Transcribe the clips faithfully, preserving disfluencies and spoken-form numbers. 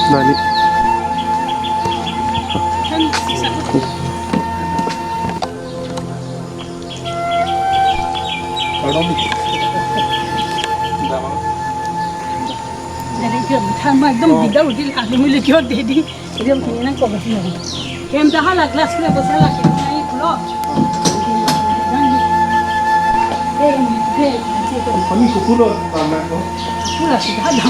Nani? Jadi dia bertambah dong, tidak udah lah, dulu dia jadi dia punya nang kok betul. Kem dah lah glass kena besar lah, kita naik pulau. Kami kukulo, paman ko. Pulau sudah ada.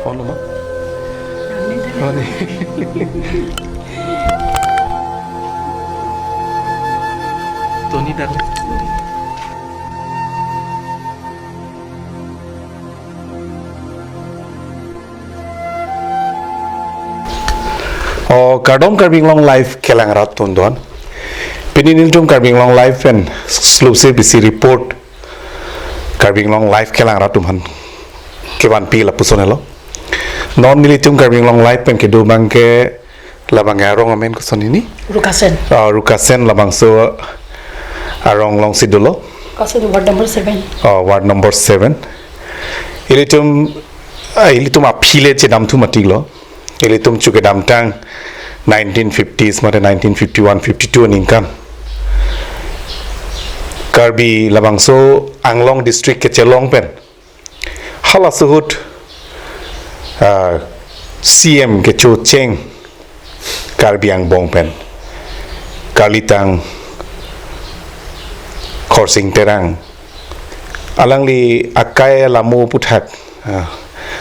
Ono ma? Ani. Tony dak. O, kardom Karbi Anglong Live kelang rat tundon. Pini nelitum Karbi Anglong Live pen exclusive isi report Karbi Anglong Live kelang rat atum aphan kevanpi lapuson helo. Non nelitum Karbi Anglong Live pen kedo abang ke labang arong amen koson ini? Rukasen. Ah, Rukasen labangso arong alongsi dolo. Kasen ward number seven. Ah, ward number seven. Ilitum, ah, ilitum aphi le chedam thu matik lo. Ilitum chu kedamtang nineteen fifties mate nineteen fifty-one fifty-two aningkan. Karbi labangso Anglong district kechelong pen halaso ahut, ah, C M kechocheng Karbi angbong pen Karlitang Khorsing Terang, alangli akai alamo aputhak, ah,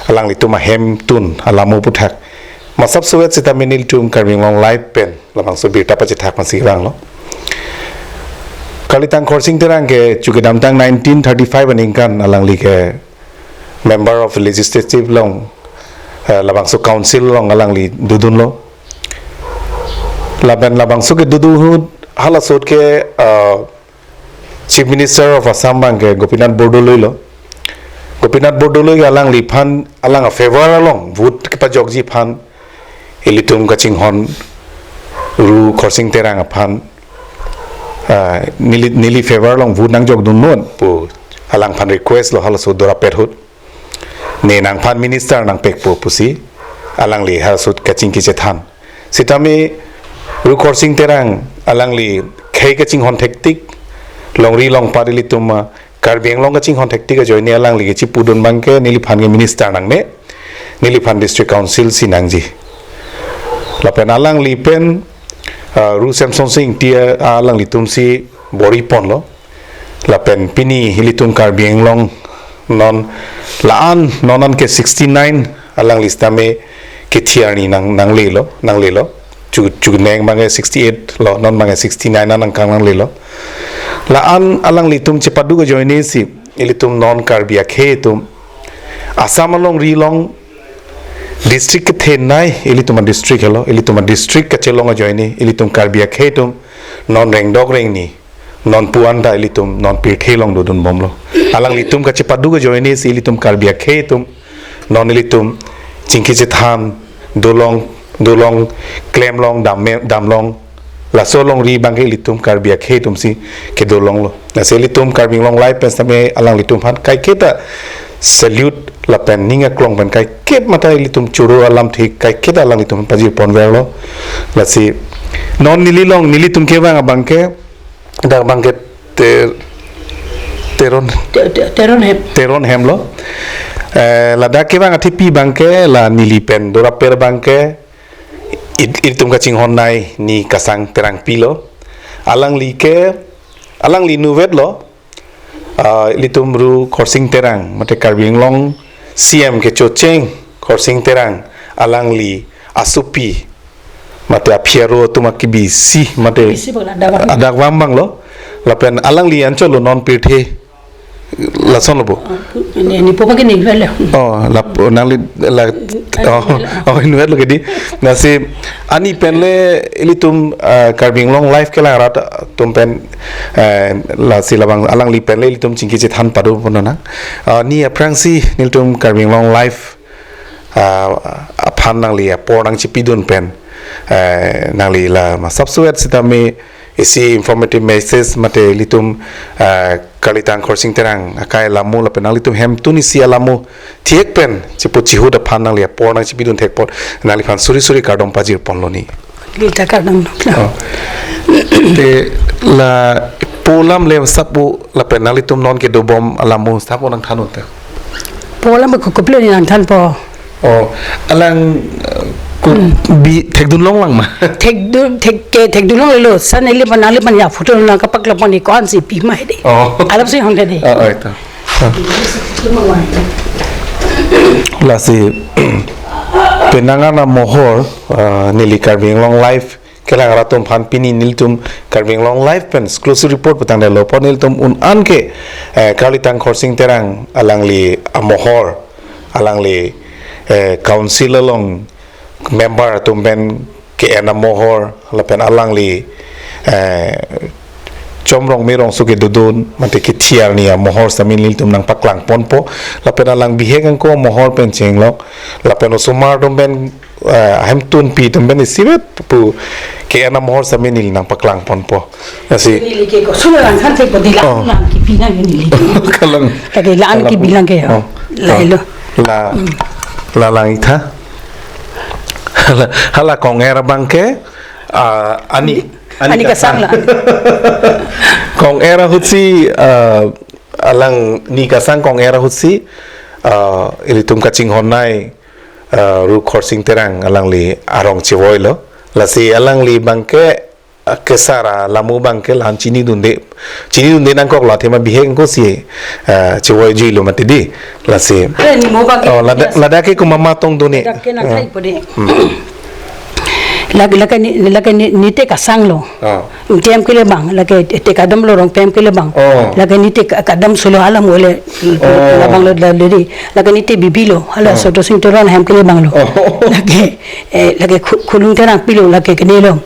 alanglitum ahemtun alamo aputhak masap suet seta nelitum Karbi Anglong Live pen labangso birta pachethak masi vanglo. Karlitang Khorsing Terang ke chu kedamtang nineteen thirty-five aningkan alangli ke member of legislative along, eh, labangso council along alangli dodunlo. Lapen labangso kedodu ahut halaso ahut ke, eh, Chief Minister of Assam abang ke Gopinath Bordoloi lo. Gopinath Bordoloi ke alangliphan alang a-favor along vote kepajokji aphan ilitum kachinghon Ru Khorsing Terang aphan, ah, neli, neli favor along vote nangjokdun non pu alangphan request lo halaso dorapet ahut. Ne nangphan minister nangpekpo pusi alangli halaso ahut kachingki chethan. Sitame Ru Khorsing Terang alangli khei kachinghon thektik, longri longpat ilitum, ah, Karbi Anglong kachinghon thektik ajoine alangli kechipudun abang ke neliphan ke minister nangne, neliphan district council si nangji. Lapen alangli pen, ah, Ru Semsonsing Ingti, ah, alanglitum si bor-iponlo. Lapen pini ilitum Karbi Anglong non la-an, non an ke sixty-nine alangli sitame kethiarni nang, nanglelo, nanglelo. Chu, chu neng abang ke sixty-eight lo, non abang ke sixty-nine aningkan nanglelo. La-an alanglitum chepaduk ajoine si ilitum non Karbi akhei atum Assam alongri along district kethenei, ilitum a-district helo, ilitum a-district kachelong ajoine ilitum Karbi akhei atum non rengdok rengni, non puan ta ilitum non pirthe along dodunbomlo. Alanglitum kachepaduk ajoine si ilitum Karbi akhei atum non ilitum chingki chethan, dolong, dolong, klemlong, damme, damlong, Laso alongri abangke ilitum Karbi akhei atumsi kedo longlo. Lasi ilitum Karbi Anglong Live pen sitame alanglitum aphan kaiketa salute lapen ning aklong pen kaiket mate ilitum choro alamthe kaiketa alanglitum aphan pajir ponverlo. Lasi non neli along nelitum kevang abangke dak abangke Ter, Teron Te- te- Teron hem. Teron hemlo. Eh, ladak kevang athepi abangke la neli pen doraper abangke it- itum kachinghon nei Ni Kasang Terangpi lo. Alangli ke, alangli inutvet lo. Ah, ilitum Ru Khorsing Terang mate Karbi Anglong C M kechocheng Khorsing Terang alangli asopi mate aphi aro atum akebisi mate Bisi bang adakvang. Adakvang abanglo. Lapen alangli anchot lo non pirthe lason lo bo. Ni ni po pagi ni velo. Oh, lapu nangli la. Oh, oh, inutvet lo kedi. Lasi ani pen le ilitum, ah, Karbi Anglong Live kelang arat atum pen, eh, lasi labang alangli pen le ilitum chingki chethan pado pon nang. Ah, ni aphrangsi nelitum Karbi Anglong Live, ah, aphan nangli apor nangchipidun pen, eh, nangli la masap suet sitame isi informative message mate ilitum, ah, Karlitang Khorsing Terang akai alamo lapen nanglitum hemtun isi alamo thek pen chipu chihut aphan nangli apor nangchipidun thek apot nangliphan suri suri kardom pajir ponlo ni. Lita kardom. Oh. Te la po alam le sapo lapen nanglitum non kedobom alamo sapo nangthan un te. Po alam ko kopilo ni nangthanpo. Oh, alang, eh, ko Hmm. bi thekdun longlang ma. Thekdun thek ke thekdun longlelo. Sa neli aphan nangli aphan ya photo nangkapaklang pon ni ko-ansi pi ma hedi. Oh. Alam si hong hedi. Oh, oh, ito. Ah. Lasi penang an amohor, ah, neli Karbi Anglong Live kelang arat atum aphan pini nelitum Karbi Anglong Live pen exclusive report petang dalo pon nelitum un an ke, eh, Karlitang Khorsing Terang alangli amohor, alangli, eh, council along member atum pen ke-en amohor lapen alangli, eh, chomrong merong suke dodun mate kethiar ni amohor sitame nelitum nangpaklang ponpo lapen alang bihek angko amohor pen chenglok lapen osomar atum pen, eh, ahemtunpi atum pen isivet pu ke-en amohor sitame neli nangpaklang ponpo. Lasi neli ke ko sulo lang kan te ko di lang Oh. lang kipi lang neli. Kalang. Lagi lang Kalang. kipi lang ke ya. Oh. Lailo. La, Hmm. la lang itha. Hala, hala kong-er abangke, ah, ani, Ani Kasang la. Kong-er ahutsi, ah, alang Ni Kasang kong-er ahutsi, ah, ilitum kachinghon nei, ah, Ru Khorsing Terang alangli arong chevoilo. Lasi alangli abangke, ah, kesar alamo abangke la-an chinidunde. Chinidunde nangkoklo athema bihek angkosi, ah, chevoi juilo mati di. Lasi. Are ni mo abangke Oh, lada, biasa. lada ke kumama tong done. Lada ke na Ah. khai pode. Hmm. Lake, lake ni, lake ni, ni te kasang lo. Ah. Tem kele bang, lake te kadom lo rong tem kele bang. Oh. Lake ni te ka-, kadom solo alam ole. Oh. Labang lo la le di. Lake ni te bibi lo. Hala Oh. Sodro Sing Teron hem kele bang lo. Oh. Lake, eh, lake Khu-, Khulung Terangpi lo, lake kene lo.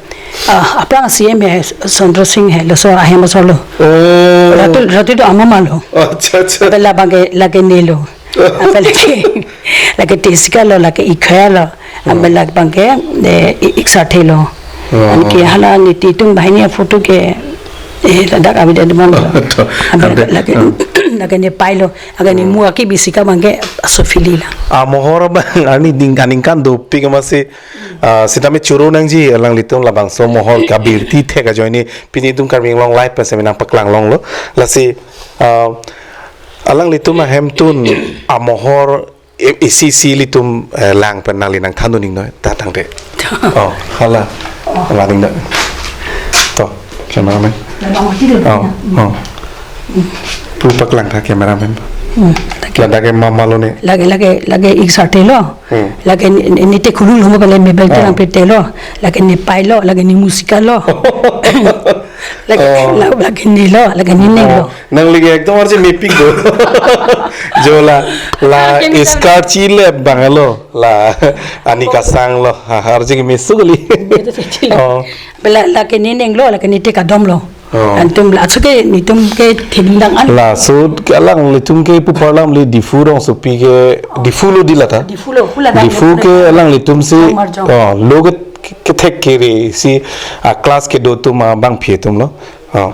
Ah, aphrang C M he, Chandra Singh he, laso ahem asor lo. Oh. Ratu, ratu do amama lo. Acha, acha. Bela bangke lake ne lo. Apa lake, lake Tesika lo, lake Ikhaya lo. Oh. Apa lake bangke, eh, I-, Iksarthe lo. Oh. Anke hala ni titung banghini aphoto ke, eh, ladak abida demon lo. To, Apa ante, lake, oh. Lake Nepei lo, lake ni Hmm. Mua ke bisika bangke aso fili la. Amohor abang, ani ding, aningkan dopik amatsi, ah, sitame choro nangji alanglitum labangso amohor kabirti thek ajoine pini itum Karbi Anglong Live pen sitame nangpaklang longlo. Lasi, ah, alanglitum ahemtun amohor e-, isi isi ilitum, eh, lang pen nangli nangthandun ning noi, ta tangte. Oh, hala. Oh. Hala ning noi. To, cameraman. Labang mati dulu Oh, ya. oh. Pu paklang tha cameraman. Hmm. Ladak ke mama lo ne. Lake, lake, lake Iksarthe lo. Hmm. Lake ni, ni, ni te Khulung lo mo pale mebel Oh. Terangpi te lo. Lake Nepei lo, lake ni Musika lo. Lake, Oh. la, lake ni lo, lake ni neng lo. Oh. Nangli ke ekdom arje mepik do. Jo la, la Lake ni iskar chile bang lo. La Ani Kasang lo. Ha, arje ke mesuk kali. Betul, betul. Oh. Bela lake ni neng lo, lake ni te kadom lo. Oh. Antum la, so ke nitum ke thedung dang an. Laso ke alanglitum ke pu parlam le Diphu rongsopi ke Diphu lo di lata. Diphu lo, hula dang Diphu lo, ke hula dang. Alanglitum si Jong marjong. Oh, lo ke kethek kere si a class kedo atum abangpi atum lo. Oh.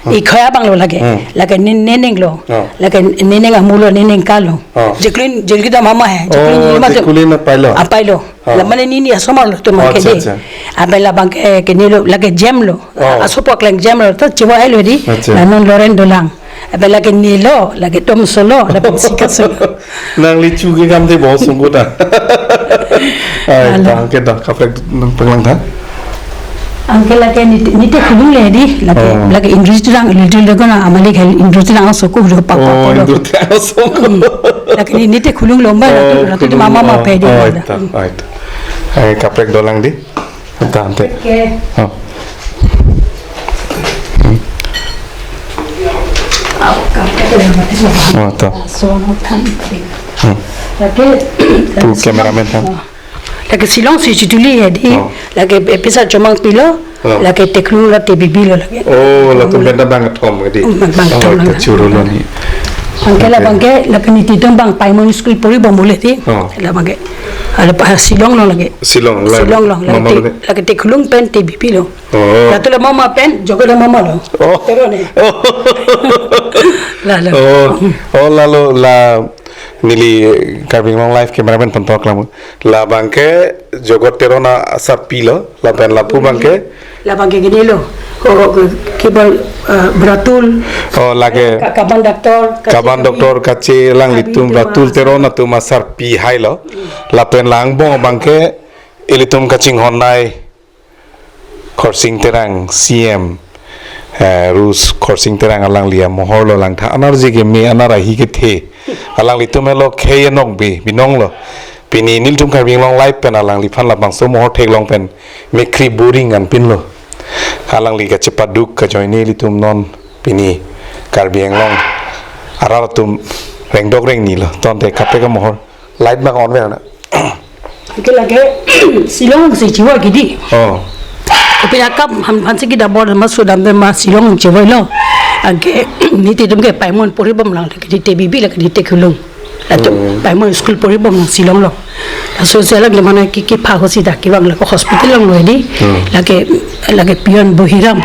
Ikhoi abang lo lake. Hmm. Lake ne-, neneng lo. Oh. Lake neneng amu lo, neneng ka lo. Oh. Jeklin, jeklin ta mama he. Jeklin Oh, lima tu. Jeklin apai lo. Apai lo. Oh. La mane nini asomar lo tu Oh, mangke acha, de. Acha. Apai labang ke, ke ne lo, lake jem lo. Oh. Asopo kleng jem lo, to chiwa ai lo di. Acha. La non Loren dolang. Apai lake ne lo, lake tom solo, lapen sika solo. Nangli chu ke kam de bo sungko ta. Ai, Alo. Tang ke ta, kaprek nang panglang tha. Anke lake nite, nite khulung le di, lake, Oh. Lake Indru Terang, Little Dragon, amalik hel Indru Terang aso ko, hulu pa, pa, Oh, pa, Indru Terang aso ko. Hmm. Lake ni, nite khulung lomba, Oh, ratu, ratu khulung, mama ma oh, pe di oh, mala. Ita, Hmm. Oh, ita. Ai, kaprek dolang di. Ita, ante. Oke. Oh. Hmm. Au, kaprek dolang, mati semua. Oh, ita. So, mau than, Hmm. Lake, Tu lake cameraman, Shillong. Ha? Oh. Lake Shillong si chituli he di. Oh. Lake episode chomang pilo. Oh. Lake teklung la T B B lo lake. Oh, latum pen ta bangkethom ke di. Hmm, bang, bangkethom Oh, lang. Kachuru lo ni. Anke Okay. labang ke, lake niti atum bang Paimon School pori bom bole di. Oh. Labang ke. Ala pa Shillong lo lake. Shillong la. Shillong lo. Lake Mama te, lo ke. Lake teklung pen T B B lo. Oh. Latum la mama pen, jogo la mama lo. Oh. Pero ne. Oh. Lalo. Oh. Oh, lalo la neli Karbi Anglong Live cameraman pen tok lam. Labang ke Jogot Teron asarpi lo, lapen lapu abang ke? Labang ke gini lo. Oh, oh, ke, ke bal, eh, Bratul. Oh, lake Ka-, Kaban Doctor, Kache Kaban Kabi. Doctor, Kache alanglitum Kabi Bratul Teron atum asarpi hai lo. Lapen la angbong abang ke ilitum kachinghon nai Khorsing Terang C M, eh, Ru Khorsing Terang alangli amohor lo langtha. Anar ji keme, anar ahi kethe. Alanglitum helo khei anok bi, binong lo. Pini nelitum Karbi Anglong Live pen alangliphan labangso mohor theklong pen mekkri boring anpin lo. Alangli kachepaduk kajoine ilitum non pini Karbi Anglong arat atum rengdok rengni lo. Tangte kaprek amohor. Light bang on ver na. Anke lake Shillong si chiwa ke di. Oh. Kopi akam ham hansi kita bor ma sudam be ma Shillong chiwa lo. Anke niti atum ke Paimon pori bom lang ke di T B B lake di teklung. Latum Hmm. Paimon School pori bom lang Shillong lo. Laso si alang kemana ke, kepha ho si ta kevang lake hospital along lo di. Hmm. Lake, lake peon Bohiram,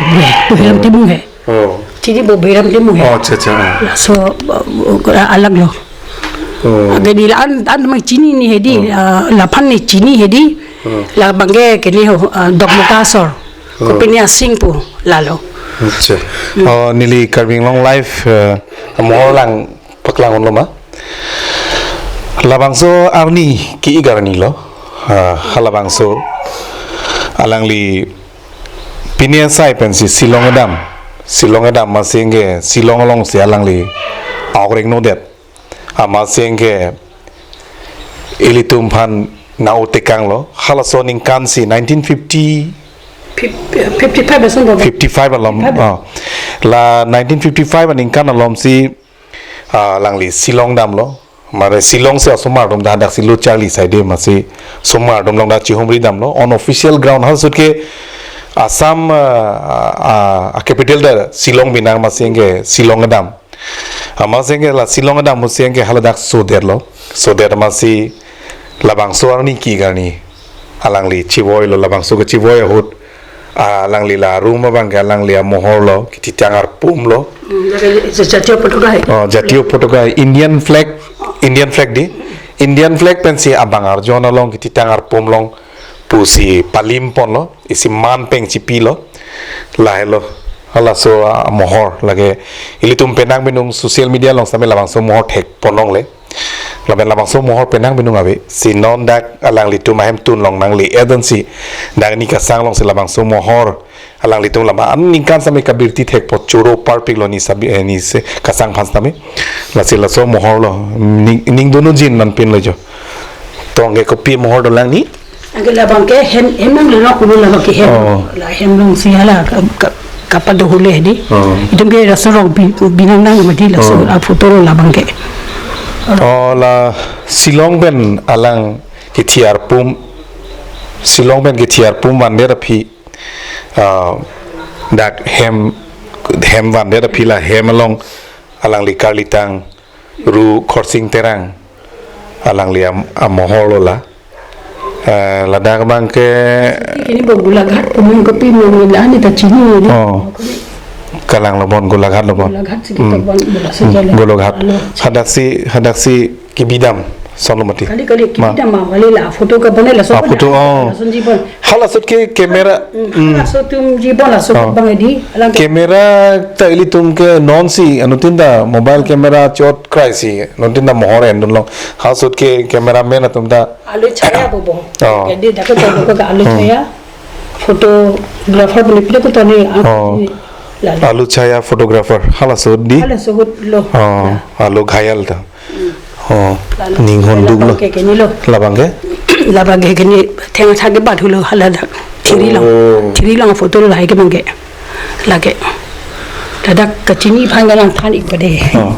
Bohiram Hmm. Timung he. Oh. Chini Bohiram Timung he. Oh, acha, acha, ah. Laso, uh, uh, alag lo. Oh. Anke di la an, an mang chini ni he di, Oh. uh, laphan ni chini he di, Oh. labang ke kene ho, uh, Dokmoka asor. Oh. Kopi ni Asing pu, lalo. Acha. Hmm. Oh, neli Karbi Anglong Live, uh, amohor lang paklang lo ma. Labangso arni ke-ik arni lo. Uh, halabangso alangli pini asai pensi Shillong kedam. Shillong kedam amatsi ke Shillong alongsi alangli aoreng nodet. Amatsi ke ilitum aphan nau tekang lo. Halaso aningkan si nineteen fifty Fif-, fifty-five ason lo. Fifty-five alom. Fifty-five. Ah. La nineteen fifty-five aningkan alomsi ah, alangli Shillong damlo. Mane Shillong si osomar atum ta hadak si lo charli saide amatsi osomar atum along ta chihumri damlo. On official ground halaso ahut ke Assam, ah, ah, ah, capital ta Shillong binong amatsi ke Shillong dam. Amatsi ke la Shillong dam ahutsi ke haladak sodet lo. Sodet amatsi labangso arni ke-ik arni alangli chivoi lo, labangso kechivoi ahut alangli la room abang ke alangli amohor lo, kethitang arpum lo. Hmm, jadi, ja-, jatiyo potoka he. Oh, jatiyo potoka he. Indian flag, Indian flag di. Indian flag pensi abang arjon along kethitang arpum along pusi palim ponlo, isi man pen chipi lo. Lahelo. Halaso amohor lake ilitum penang binong social media along setame labangso mohor thek pon longle. Lapen labangso mohor penang binong ave. Si non dak alanglitum ahemtun along nangli-et ansi dak ni kasang alongsi labangso mohor alanglitum lama aningkan setame kabirti thekpo, choro parpik lo ni sabi, eh, ni se kasang aphan setame. Lasi laso mohor lo ning, ning dunu jin man pin lo jo. Tangte kopi mohor dolang ni? Anke labang ke hem, hem along lo, kulo labang ke hem. Oh. La hem alongsi hala ka, ka, kapado hule di. Oh. Itum ke laso rong bi-, binong nang mati laso Oh. a photo lo labang ke. Oh, la Shillong pen alang kethi arpum, Shillong pen kethi arpum vandet aphi, ah, dak hem, hem vandet aphi la hem along alangli karlitang Ru Khorsing Terang alangli am-, amohor lo la. Eh, ladak abang ke Kini bo Golaghat, pemain kopi mo la ni ta chini ni. Oh. Kalang lo bon, Golaghat lo bon. Golaghat si Hmm. kita bon bola Hmm, saja lah. Golaghat. Alo. Hadak si, hadak si kebidam, solo mati. Kali kali Ma. kebidam ma, kali la photo ka bonai laso Ah, photo, oh. Lason jibon. Hala sut ke camera. Hmm, Hmm. laso tum jibon laso Oh. bang edi. Alang ke Camera ta ilitum ke non si, anuttin ta mobile camera chot krai si, anuttin ta mohor endun long. Hala sut ke cameraman atum ta Alu chaya bobo. Oh. Jadi dak ketok ke alu Hmm. chaya. Photographer beli pide ketok ni. Oh. Lalu. Alu chaya photographer. Hala sut di. Hala sut lo. Oh, Nah. alu ghayal ta. Hmm. Oh, Lalu. ning honduk lo. Labang ke kini lo. Labang ke? Labang ke kini theng sa ke bat hulo hala dak. Thiri long. Oh. Thiri long photo lo lahai ke bang ke. Lake. Ladak kachini aphan galang than ik pade. Oh.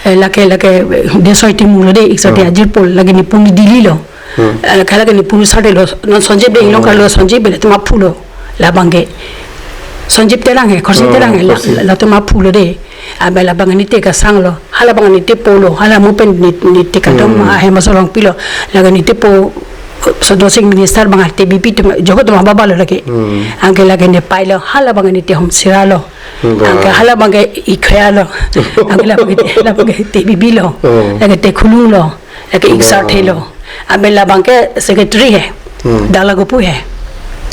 Eh, lake, lake, eh, desoi timu lo de, ik sate Hmm. ajir pol, lake ni puni Delhi lo. Hmm. Eh, lake, lake ni puni sate lo, non Sanjib de, ilong Hmm. kalo Sanjib bele tuma phulo, labang ke. Sanjib Terang he, Khorsing Hmm, Terang he, la, Khorsing. la tuma phulo de. Abe labang ni te kasang lo, hala bang ni te polo, hala mo pen ni, ni te kadom, Hmm. ah, he masolong pilo, lake ni te po, Sodosing minister bang te B P tuma, jogo tuma baba lo lake. Hmm. Anke lake ni pai lo, hala bang ni te hom sira lo. Ba. Anke hala bang ke ikhaya lo. Anke la bang ke, la bang ke te bibi lo. Oh. Lake te khulung lo. Lake iksar Ba. the lo. Abe labang ke secretary he. Hmm. Dala gopu he.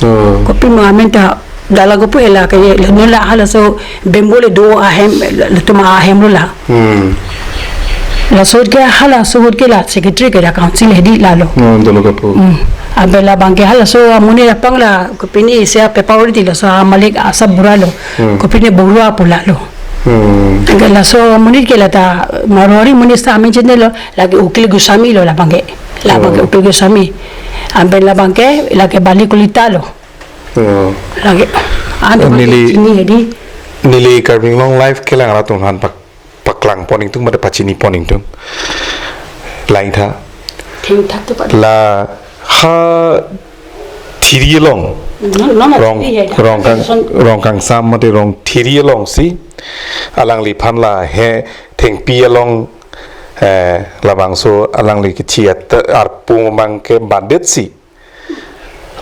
Oh. Kopi mo amen ta dala gopu he lake ye. Nula hala so bembole do ahem tuma ahem lo la. Hmm. Laso ke hala so ke la secretary ke la council he di lalo. Hmm, dala gopu. Hmm. Abe labang ke hala so amuni lapang la kopine isi a paper di laso a malik asa bura lo. Hmm. Kopine borua pula lo. Hmm. Ke laso monit ke lata Marwari monit sa amen chende lo, lake Ukil Goswami lo labang ke. Labang ke Oh. Ukil Goswami. Abe labang ke lake Bali Kolita lo. Oh. Lake. Anta Neli, chini he di. Neli Karbi Anglong Live kelang arat atum aphan pak paklang pon ingtung mate pachini pon ingtung. Lain tha. Thengthak tu pak. La ha thiri along. Non, non, Rong, thiri he. Rongkang, Son- Rongkangsam mate Rongthiri along si. Alangliphan la he thengpi along, eh, labangso alangli kechi at arpum abang ke bandit si.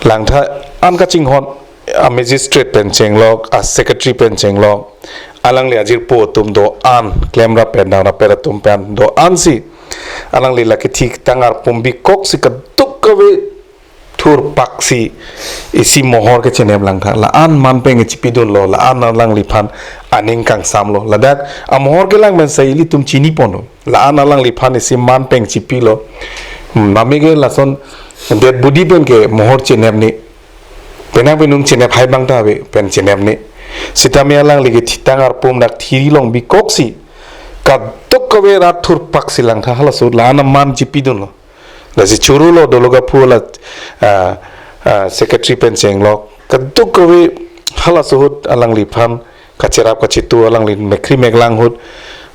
Langtha an kachinghon a magistrate pen chenglok, a secretary pen chenglok, alangli ajirpo atum do-an, klemrap pen damrap pen atum pen do-an si. Alangli lake thik tang arpum bikok si kaduk kave thurpak si isi mohor kechenep langtha. La-an manpeng kechipidun lo, la-an alangliphan aning kangsam lo. Ladak amohor kelang pen sai ilitum chini pon lo. La-an alangliphan isi manpeng chipi lo. Hmm, mami ke lason dead body pen ke mohor chenep ni. Penang penung chenep hai bang ta ave pen chenep ni. Sitame alangli kethitang arpum dak thiri along bikok si. Kaduk kave rat thurpak si langtha halaso la-an aman chipidun lo. Lasi churu lo dolo kaphu la, ah, ah, secretary pen chenglok. Kaduk kave halaso ahut alangliphan kacherap kachitu alangli mekri meklang ahut,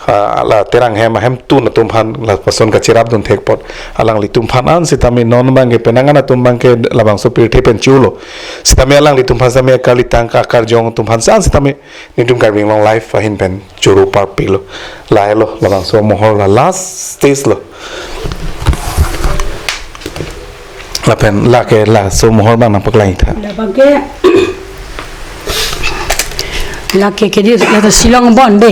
ah, la Terang hem ahem tun atum aphan lapuson kacherapdun thek apot alanglitum aphan an sitame non abang ke penang an atum abang ke labangso pirthe pen chulo. Sitame alanglitum aphan sitame kalitang ka karjong atum aphan si an sitame nelitum Karbi Anglong Live ahin pen churu parpik lo. Lahelo labangso mohor la last stage lo. Lapen lake laso mohor abang nangpaklang tha. Labang ke lake ke di lake Shillong bon de.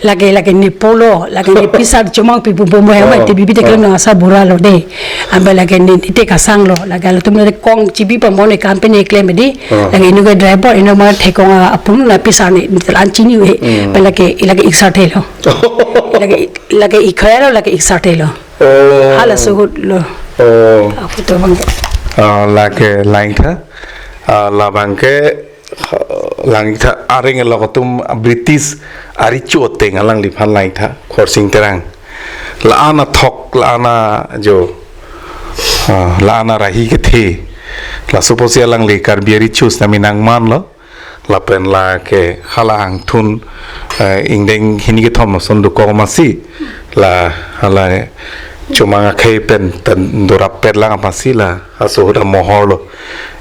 Lake lake ni polo, lake ni pisar chomang pi pu pu mo Oh, mai te bibi te oh. Kena asa bura lo de. Ambe lake ni ni te kasang lo, lake latum le kong chibi pon mo ne company klem di. Oh. Lake inu ke driver inu ma thekong a apun la pisar ni an chini he. Hmm. Pe lake lake iksar the lo. Lake lake ikhaya lo lake iksar the lo. Oh. Halaso ahut lo. Oh. Aphuto abang. Ah, lake lain tha. Ah, labang ke, ah, lain tha areng lo atum British ari choteng alangliphan lain tha Khorsing Terang. La-an athok, la-an ajo. Ah, la-an arahi kethe. Laso apotsi alangli Karbi ari chus nami nangman lo. Lapen lake hala angthun, eh, ingdeng hini kethom ason dokok masi la hala chomang akhei pen tan dorap pet lang apasi la aso ahut amohor lo,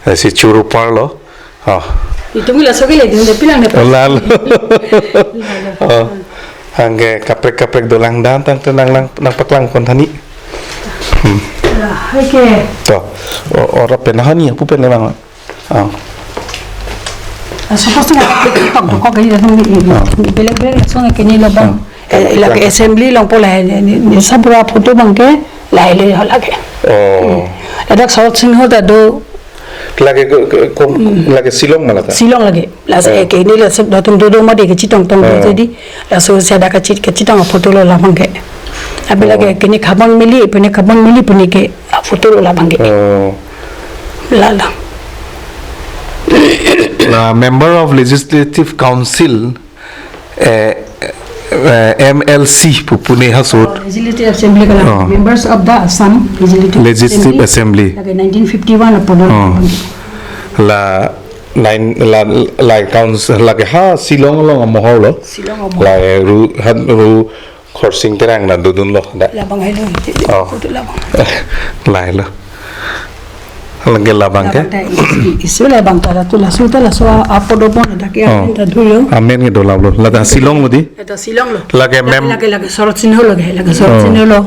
eh, si churu parlo. Oh. Itum laso ke le dun de pilang de. Lalo. Lalo. Oh. Anke kaprek kaprek dolang dan tang tenang lang nangpaklang pon tha ni. Hmm. Okay. To, o-, ora pen ahani, apu pen le bang. Ah. Ah, suppose to, tok, tok, kok, ini datang di, ini. Ah. Belek-belek langsung ke ini lobang. Ah. Eh, lake assembly along po la, ini, ini, ini sab pura photo abang ke, lahai le ho lake. Oh. Hmm. Ladak Sarat Singh ho ta do. Lake ke, ke, kom-, lake Shillong ma la ta? Shillong lake. Laso, eh, ke ini laso datum dodo ma de kechetong tong. Oh. Jadi, laso si ada kechet-, kechetong photo lo labang ke. Abi lake, oh, ke ini Kabon Mili, pu ini Kabon Mili pu ini ke, ah, photo lo labang ke. Oh. La, la. La Member of Legislative Council, eh, eh, M L C pu pu ne ha sot. Oh, Legislative Assembly ka la. Oh. Members of the Assam Legislative, Legislative Assembly. Assembly. Lake nineteen fifty-one apot lo. Oh. La nine, la, la council, lake ha Shillong along amohor lo. Shillong amohor. La, eh, ru, ha ru Khorsing Terang na dodun lo da. Labang hai lo. Oh. Photo labang. Lahai lo. Lake labang ke? Labang ta isi, isi labang ta tu laso ta laso apot do pon ta ke. Oh. Amen ta do lo. Amen ke dolap lo. La ta Shillong lo di? La ta Shillong lo. Lake mem- lake, lake Sarat Singh lo ke, lake Sarat Singh lo. Oh.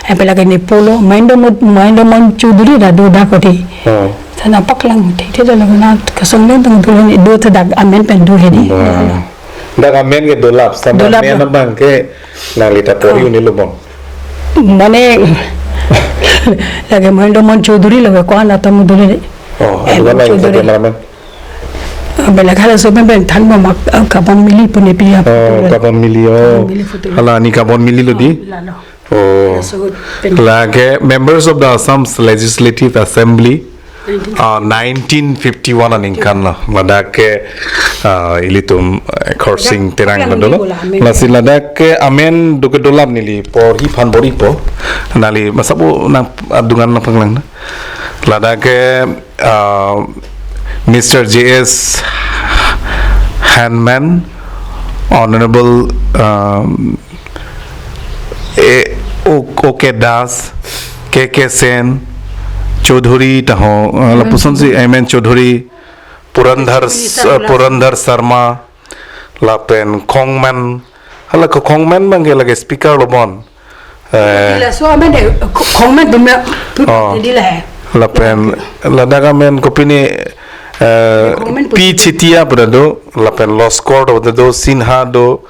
Epe lake ne polo, Mahendra Mon, Mahendra Mon Chaudhary ta do da ko di. Oh. Sana paklang te te lake na kasong leng tang do ne do ta dak amen pen do he di. Wah. Dak amen ke dolap, sama dolap amen lo. Abang ke nangli ta pori, oh, un-e lo bang. Mane, lake Mahendra Mon Chaudhary lake ko-an atum dole. Oh, eh, adu kan lain Chaudhary. Cameraman. Ah, belak halaso pen pen than bom ak-, ah, Kabon Mili pu ne pi ap-, oh, photo. Kabon Mili, oh. Kabon Mili photo. Hala ni Kabon Mili lo di? Oh, la lo. Oh. Halaso pen. Lake members of the Assam Legislative Assembly. Ah, nineteen fifty-one aningkan lo. Ladak ke, ah, ilitum, eh, Khorsing Terang ladak na dolo. Amen. Lasi ladak ke amen do ke dolap neli porhi aphan bor-ipo. Nangli masa bo nang adungan nangpaklang na. Ladak ke, ah, Mister J S Hanuman, Honorable, ah, eh, O-, O K Das, K K Sen, Chaudhary taho, eh, lapuson si M N Chaudhary, Purandar, Minister, eh, Purandar Sharma, lapen Khongman, hala ko Khongman abang ke lake speaker lo bon. Eh. Laso amen de, Kho-, Khongman tum ya, tu, oh, jadi lah, eh. Lapen, ladak amen kopine, eh, Khongman P P Chatia pu ta do, lapen Loskor pu ta do, Sinha do,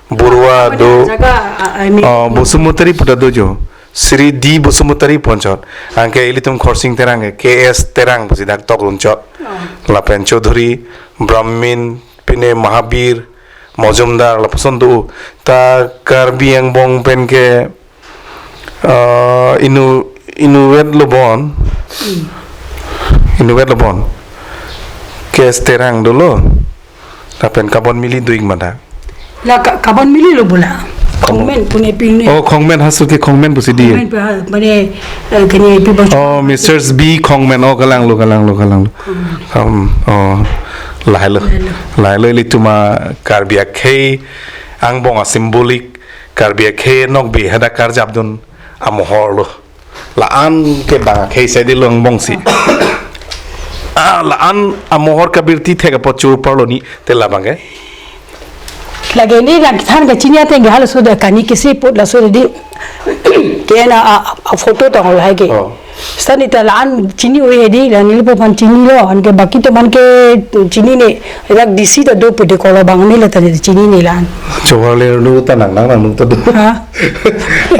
Borua do. Jaga, ah, I mean, oh, Basumatary pu ta do jo. Sri D Basumatary pu anchot. Anke ilitum Khorsing Terang ke K S Terang pusi dak tok runchot. Oh. Lapen Chaudhary, Brahmin, pine Mahabir, Mojumdar, lapuson do. Ta Karbi angbong pen ke, ah, inu, inutvet lo bon. Hmm. Inutvet lo bon. K S Terang dolo. Lapen Kabon Mili do-ik ma dak? La Ka-, Kabon Mili lo bola. Kabon. Khongmen pu ne pi ne. Oh, Khongmen, halaso ke Khongmen pusi di. Khongmen pu ha, mane, eh, kene pi bos. Oh, Mister B Khongmen. Oh, kalang lo, kalang lo, kalang lo. Hmm. Um, oh, lahai lo. Lahai lo. Lahai lo ilitum a-Karbi akhei angbong a-symbolic, Karbi akhei nokbe hadak karjapdun amohor lo. La-an ke bang akhei sai di lo angbong si. Ah, la-an amohor kabirti thek apot choro parlo ni te labang ke. Lake ne lang than kachini ateng ke halaso de kani kisi put laso di. Ke na a, a, a photo tong lahai ke. Oh. Sani ta la-an chini oi he di, la neli pu aphan chinilo, anke baki atum aphan ke chinine, rak D C ta do pu de kolo bang ne la ta chinine la-an. Jawaharlal Nehru ta nang nang nang ta do. Ha?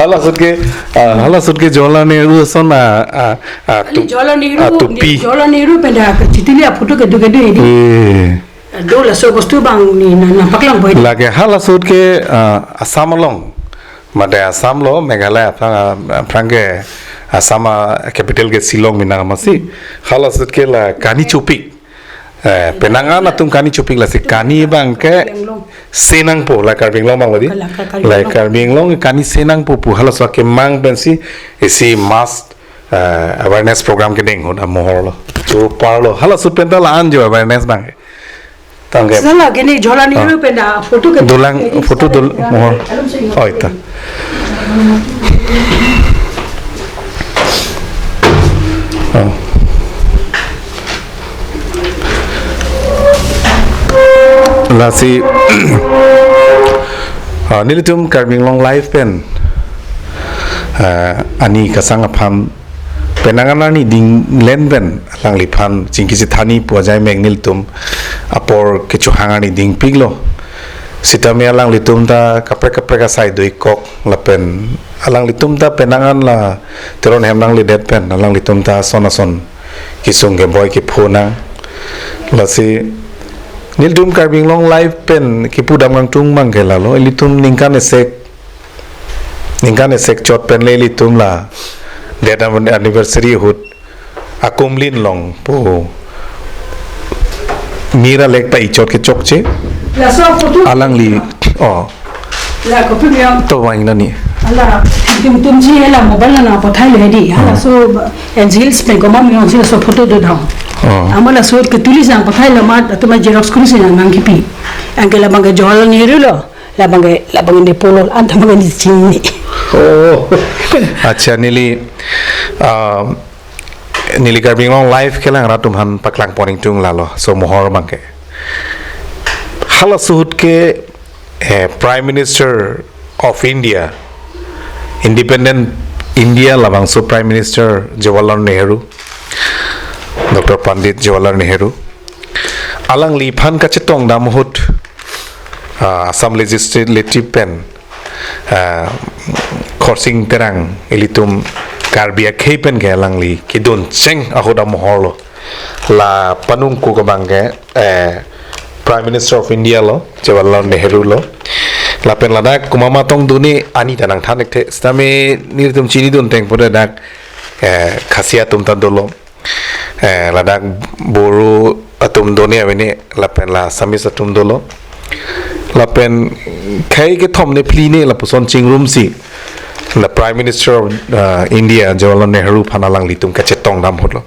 Hala ahut ke, ah, hala ahut ke Jawaharlal Nehru ason a, a, a, tu-, Jawaharlal Nehru, a, tupi. Jawaharlal Nehru pen dak kachitili a photo kedo kedo he di. Eh. Do laso bostu abang ne na, nangpaklang poi. Lake hala ahut ke, ah, Assam along. Mate Assam lo, Meghalaya aphrang, ah, aphrang ke Assam a-capital ke Shillong mena masi. Hala ahut ke la kani chopik. Eh, penang an atum kani chopik lasi kani abang ke se nangpo, la Karbi Anglong abang lo di. La Karbi Anglong. La Karbi Anglong kani se nangpo pu halaso akemang pensi isi mass, eh, awareness program kedeng ahut amohor lo. Choro parlo. Hala ahut pen ta la-an jo awareness abang. Tangke. Sala kene Jawaharlal Nehru pen dak photo ke. Dolang, photo dol-, mohor. Alum sing. Oh, ita. Oh. Lasi, ah, nelitum Karbi Anglong Live pen, ah, ani kesang aphan Penang an arni dinglen pen alangliphan chingki chethanji pu ajai mek nelitum apor kechohang arni dingpiklo. Sitame alanglitum ta kaprek kaprek asai do-ik kok lapen alanglitum ta penang an la Teron hem nangledet pen alanglitum ta ason ason kesung keboi kepho nang. Lasi nelitum Karbi Anglong Live pen kipudam kangtung abang ke lalo, ilitum ningkan esek, ningkan esek chot pen le ilitum la death anniversary ahut akumlin long pu mira lek pa ichot kechokche. Laso photo. Alangli, oh, la kopi miyam. To wang nani. Ala, tum tum si ala mobile na pathai le di. Hala, hmm, so, eh, N C Hills pen komat miyam si laso photo do dam. Oh. Amat laso ketuli sang pathai le mat, atum xerox kuri si nang kipi. Anke labang ke Jawaharlal Nehru lo, labang ke, labang ke Nepal lo, anta bang ke di chini. Oh. Acha, neli, ah, neli Karbi Anglong Live kelang rat atum aphan paklang pon ingtung lalo, so mohor abang ke. Halaso ahut ke, eh, Prime Minister of India, Independent India labangso Prime Minister Jawaharlal Nehru, Doctor Pandit Jawaharlal Nehru, alangliphan kachetong dam ahut, ah, Assam Legislative pen, ah, Khorsing Terang ilitum Karbi akhei pen ke alangli kedun cheng ahut amohor lo. La panung ku abang ke, eh, Prime Minister of India lo, Jawaharlal Nehru lo. Lapen ladak komat ma tong duni ani ta nangthan-ik the. Sitame nelitum chinidun teng pu ladak, eh, Khasi atum ta dolo. Eh, ladak Boro atum duni aveni lapen la Assamese atum dolo. Lapen khei kethom ne phli ne lapuson chingrum si la Prime Minister of, uh, India, Jawaharlal Nehru aphan alanglitum kachetong dam ahut lo.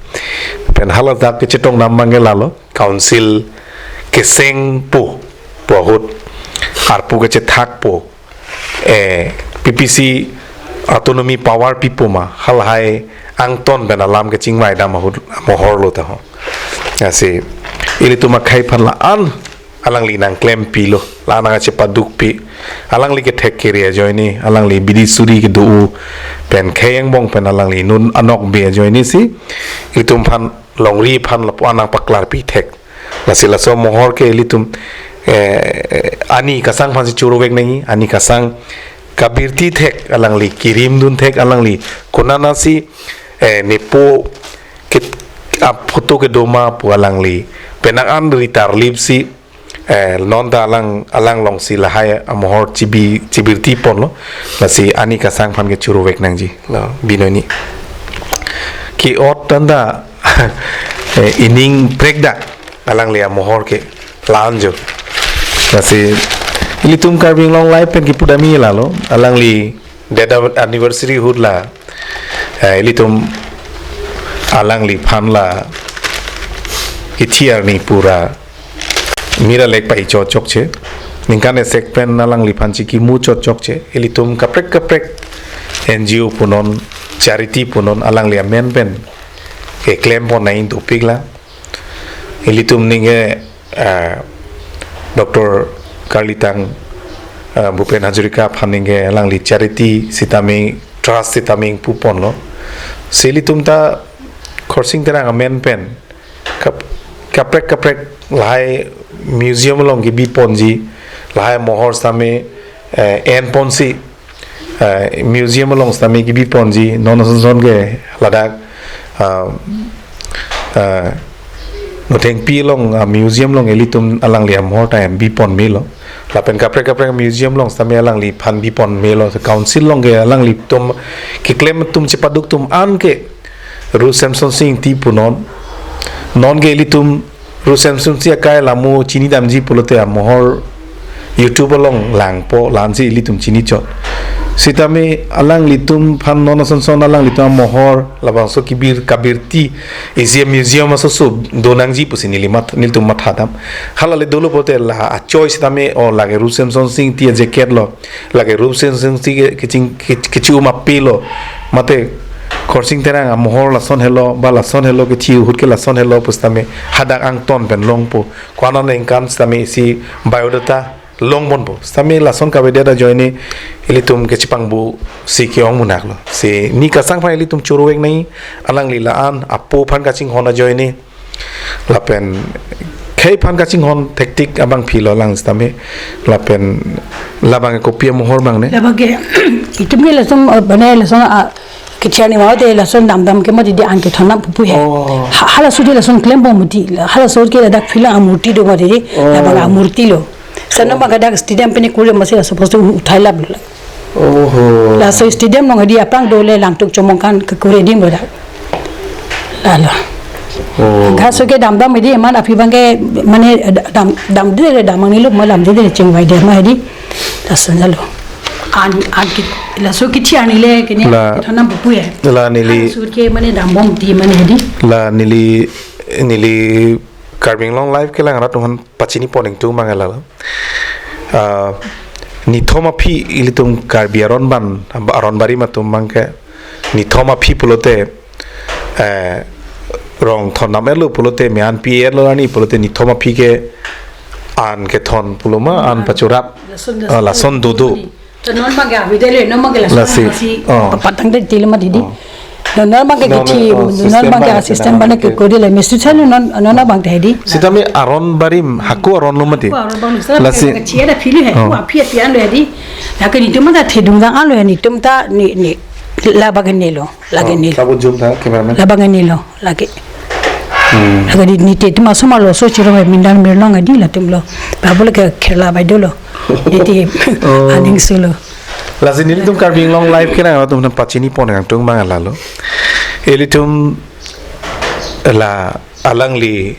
Pen haladak kachetong dam abang ke lalo, council kesengpo pu ahut, arpu kachethakpo, eh, P P C autonomy power pipo ma, halahai angton pen alam kachingvai dam ahut amohor lo ta ho. Lasi ilitum akhei aphan la-an alangli nangklempilo, la nangchepadukpi. Alangli kethek kere ajoine, alangli bidi suri kedo-o pen khei angbong pen alangli nun anok be ajoine si ilitum aphan longri aphan lapu-an nangpaklarpi thek. Lasi laso mohor ke ilitum, eh, ani kasang aphan si choro vek nangji, ani kasang kabirti thek alangli, kirim dun thek alangli, konat si, eh, nepo ke, a photo kedo ma pu alangli penang an ritar lip si, eh, non ta alang, alang long si lahai amohor chibi, chibirti ponlo. Lasi ani kasang aphan ke choro vek nangji lo, binoini. Ke-ot tanda, eh, ining prekdak alangli amohor ke la-an jo. Lasi ilitum Karbi Anglong Live pen kipudamji lalo, alangli death anniversary ahut la, eh, ilitum alangliphan la ithi arni pura mira lek pa ichot chokche. Ningkan esek pen alangliphan chingki mu chot chokche. Ilitum kaprek kaprek N G O punon, charity punon, alangli amen pen keklem pon nangji dopik la. Ilitum ningke, ah, Doctor Karlitang, ah, Bhupen Hazarika aphan ningke alangli charity sitame, trust sitame ingpu ponlo. Si ilitum ta Khorsing Terang amen pen kap-, kaprek kaprek lahai museum along kebi ponji, lahai mohor sitame, eh, en ponsi, eh, museum along sitame kebi ponji, non ason ason ke ladak, ah, ah, Nothengpi along, ah, museum along ilitum alangli amohor ta bi pon melo. Lapen kaprek kaprek museum along sitame alangliphan bi pon melo. Council along ke alanglitum keklem atum chepaduk atum an ke Ru Semsonsing Ingti punon. Non ke ilitum Ru Semsonsing akai lamu chini damji pulote amohor YouTube along langpo, la-an si ilitum chini chot. Sitame alanglitum aphan non ason ason alanglitum amohor labangso kebir kabirti isi museum aso so do nangji pusi neli mat-, nelitum matha dam. Hala le dolo pulote la achoi sitame o lake Ru Semsonsing Ingti a jacket lo, lake Ru Semsonsing Ingti ke, keching, ke, kechi-um ape lo, mate Khorsing Terang amohor lason helo, ba lason helo, kethi ahut ke lason helo pusitame hadak angton pen longpo. Ko-an aningkan sitame isi biodata long ponpo. Sitame lason kavedet ajoine ilitum kechepangbu si ke-ong munak lo. Si ni kasang aphan ilitum choro-ik nai, alangli la-an apo aphan kachinghon ajoine. Lapen khei aphan kachinghon thektik abang philo lang sitame. Lapen labang kopi amohor bang ne. Labang ke itum ke lason, eh, bane lason, ah, kethi arni mau de lason damdam ke mati di an kethon nangpo pu he. Oh. Ha-, halaso de lason klem bom mati. Halaso ke ladak phila amurti do mati di. Oh. Labang amurti lo. Sana Oh. bang kadak stadium pen kuri masi laso posto uthai lap lo. Oho. Laso stadium along di aphrang dole Langtuk Chomongkan kekuri adim lo dak. Lalo. Oh. Gaso ke damdam di man aphi bang ke mane dam, damde damang ni lo ma damde chingvai de ma di. Lason lalo. An, an ki, laso kethi arni le kene La- kethon nangpo pu he. La neli Halaso ke mane dambom di mane di. La neli, neli Karbi Anglong Live kelang rat tuhan pachini pon ingtung bang lalo. Ah, nithom aphi ilitum Karbi aron ban, aron barim atum bang ke nithom aphi pulote, eh, rong thon nam-et lo pulote, me-an pi-et lo arni pulote nithom aphi ke an kethon pulo ma, an pachorap. Lason, ah, lason lason dodo. To non bang ke avidele, non bang ke lason Lasi. Lasi. Oh. Papat tang de tili mati di. Oh. Non, non bang ke Non, kethi, oh, non system bang ke bang ke system bang bang ke ke. Kuri le, mesti chanu non, non bang te di. Sitame aron barim, hako aron lo mati. Ko aron bang sa Lasi. Ke chia da phili he, Oh. ko aphi aphi an lo di. La ke nitum ta thedung dang an lo he, nitum ta ni, ni, labang ke ni lo, lagi Oh, ni lo. Sabo zoom tha, cameraman. Labang ke ni lo, lagi. Hmm. Lagi di nite tum asoma lo so chiro he mindan mirnong di latum lo. Babu le ke khela bai dolo. Niti Oh. aning sulo. Lasi nelitum Karbi Anglong Live kelang atum pachini pon ingtung bang lalo. Ilitum la alangli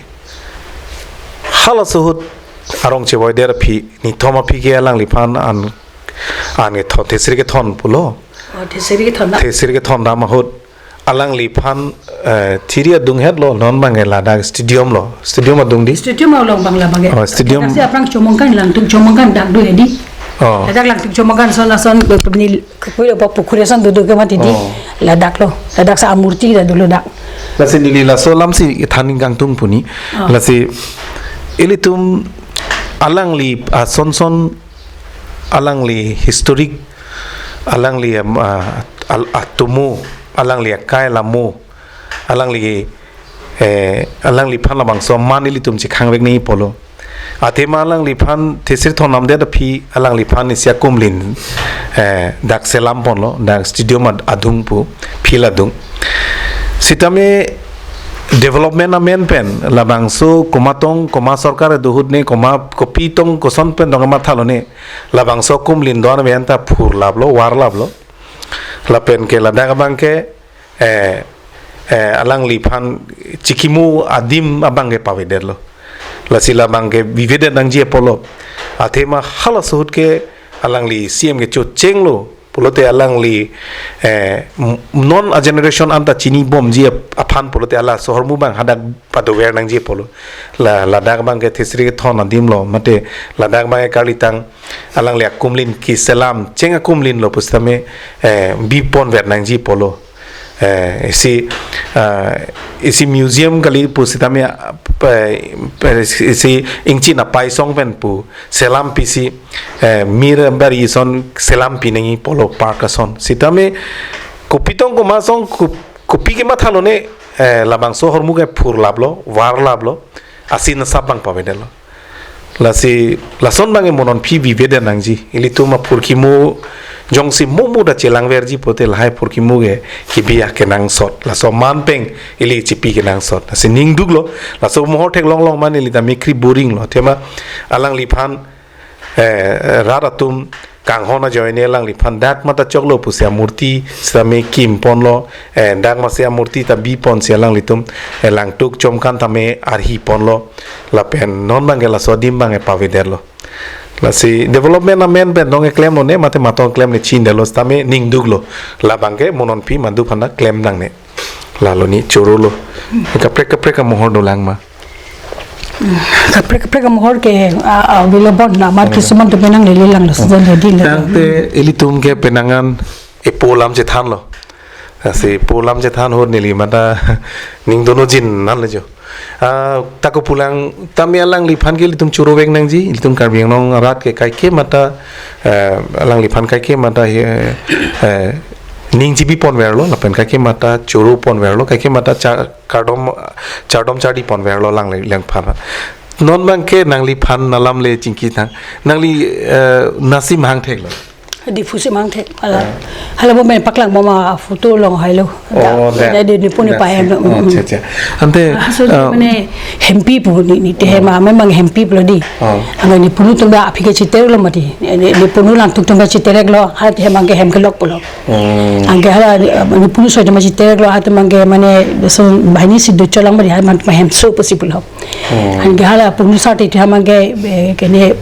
halaso ahut arong chevoidet aphi nithom aphi ke alangliphan an, an kethon, thesri kethon pulo. Oh, thesri kethon da. Thesri kethon dam ahut alangliphan, eh, thiri adung het lo non bang ke ladak stadium lo. Stadium adung di. Stadium along bang labang ke. Oh, stadium. Ladak si aphrang Chomongkan Langtuk Chomongkan dak do he di. Oh. Ladak Langtuk Chomongkan son lason ke pemni ke koi lo pukhuri son dodo ke mati di. Oh. Ladak lo. Ladak sa amurti dak dolo dak. Lasi neli laso alam si than ingtung pu ni. Oh. Lasi ilitum alangli ason son alangli historic, alangli, um, ah, al-, atomo, alangli akai lamo, alangli, eh, alangliphan labangso aman ilitum chekhang vek nangji pulo. Athema alangliphan thesri thon namdet aphi alangliphan isi akumlin, eh, dak selam ponlo, dak stadium ad-, adung pu, field adung. Sitame development amen pen labangso komatong, koma sorkar do ahut ne, koma kopi tong koson pen tong matha lo ne, labangso akumlin do-an amen ta phurlap lo, varlap lo. Lapen ke ladak abang ke, eh, eh, alangliphan chikimo adim abang ke pavedet lo. Lasi labang ke vivedet nangji apotlo. Athema halaso ahut ke alangli C M ke chocheng lo pulote alangli, eh, m-, non a generation anta chini bomji ap-, aphan pulote ala so ahormu bang hadak padover nangji pulo. La, ladak bang ke thesri kethon adim lo, mate ladak bang ke karlitang alangli akumlin keselam cheng akumlin lo pusitame, eh, bipon ver nangji pulo. Eh, isi, ah, isi museum kali pusitame, ah, pe-, pe-, isi ingchin apai song pen pu selam pisi, eh, mir bari son selam pi nangji pulo park ason. Sitame kopi tong koma song ko-, kopi ke matha lo ne, eh, labangso ahormu ke phurlap lo, varlap lo, asin asap bang pavedet lo. Lasi lason bang ke mo non phi vivedet nangji. Ilitum aphurkimo jongsi mo mo ta chelang verji pulote lahai phurkimo ke kebi akenangsot. Laso aman pen ili chipi kenangsot. Lasi ning duk lo. Laso mohor theklong long ma neli ta mekri boring lo. Athema alangliphan, eh, rat atum kanghon ajoine alangliphan dak mata choklo pusi amurti sitame kim ponlo, eh, dak masi amurti ta bipon si alanglitum, eh, Langtuk Chomkan tame arhi ponlo, lapen non bang ke laso adim bang ke pavedet lo. Lasi development amen pen dong keklem lo ne, mate matong klem ne chin de lo sitame ning duk lo. Labang ke mo non phi madu phana klem nang ne. Lalo ni choro lo. Kaprek kaprek amohor dolang ma. Kaprek kaprek amohor ke, a, a, avelo bon na mar Hmm. kisuman tu penang lele lang lo sejak jadi le. Tangte ilitum ke penang an epo alam chethan lo. Lasi epo alam chethan ahut neli mata ning dono jin nan le jo. Ah, ta kopulang tame alangliphan ke ilitum choro vek nangji, ilitum Karbi Anglong arat ke kaike mata, eh, alangliphan kaike mata, eh, eh, ningjepi ponverlo, lapen kaike mata choro ponverlo, kaike mata cha-, kardom, chardom chardi ponverlo alangli, alangphan. Non abangke nangliphan alam le chingki thang. Nangli, eh, nasi mahang theklo. Diphu si mahang thek. Hala. Ah. Hala bo men paklang bom aphoto long hailo. Oh, da, da. Da, da, Diphu ne da, pahem si. Lo. Oh, mm, acha, acha. Ante, ah, so, ah, mane hempi pu ne, ne te hem, ah, memang hempi pulo dei. Ah. Anke ne punu atum ta aphi ke chiterlo mati. Ne, ne, ne punu alangtum atum ta chiterlo. Halatum hem anke hem kelok pulo. Oh. Anke hala, eh, ne punu soi atum ta chiterlo. Halatum anke mane so banghini si docholang mati. Halatum hemso pusi pulo. Oh. Anke hala punu sar te atum anke, eh, kene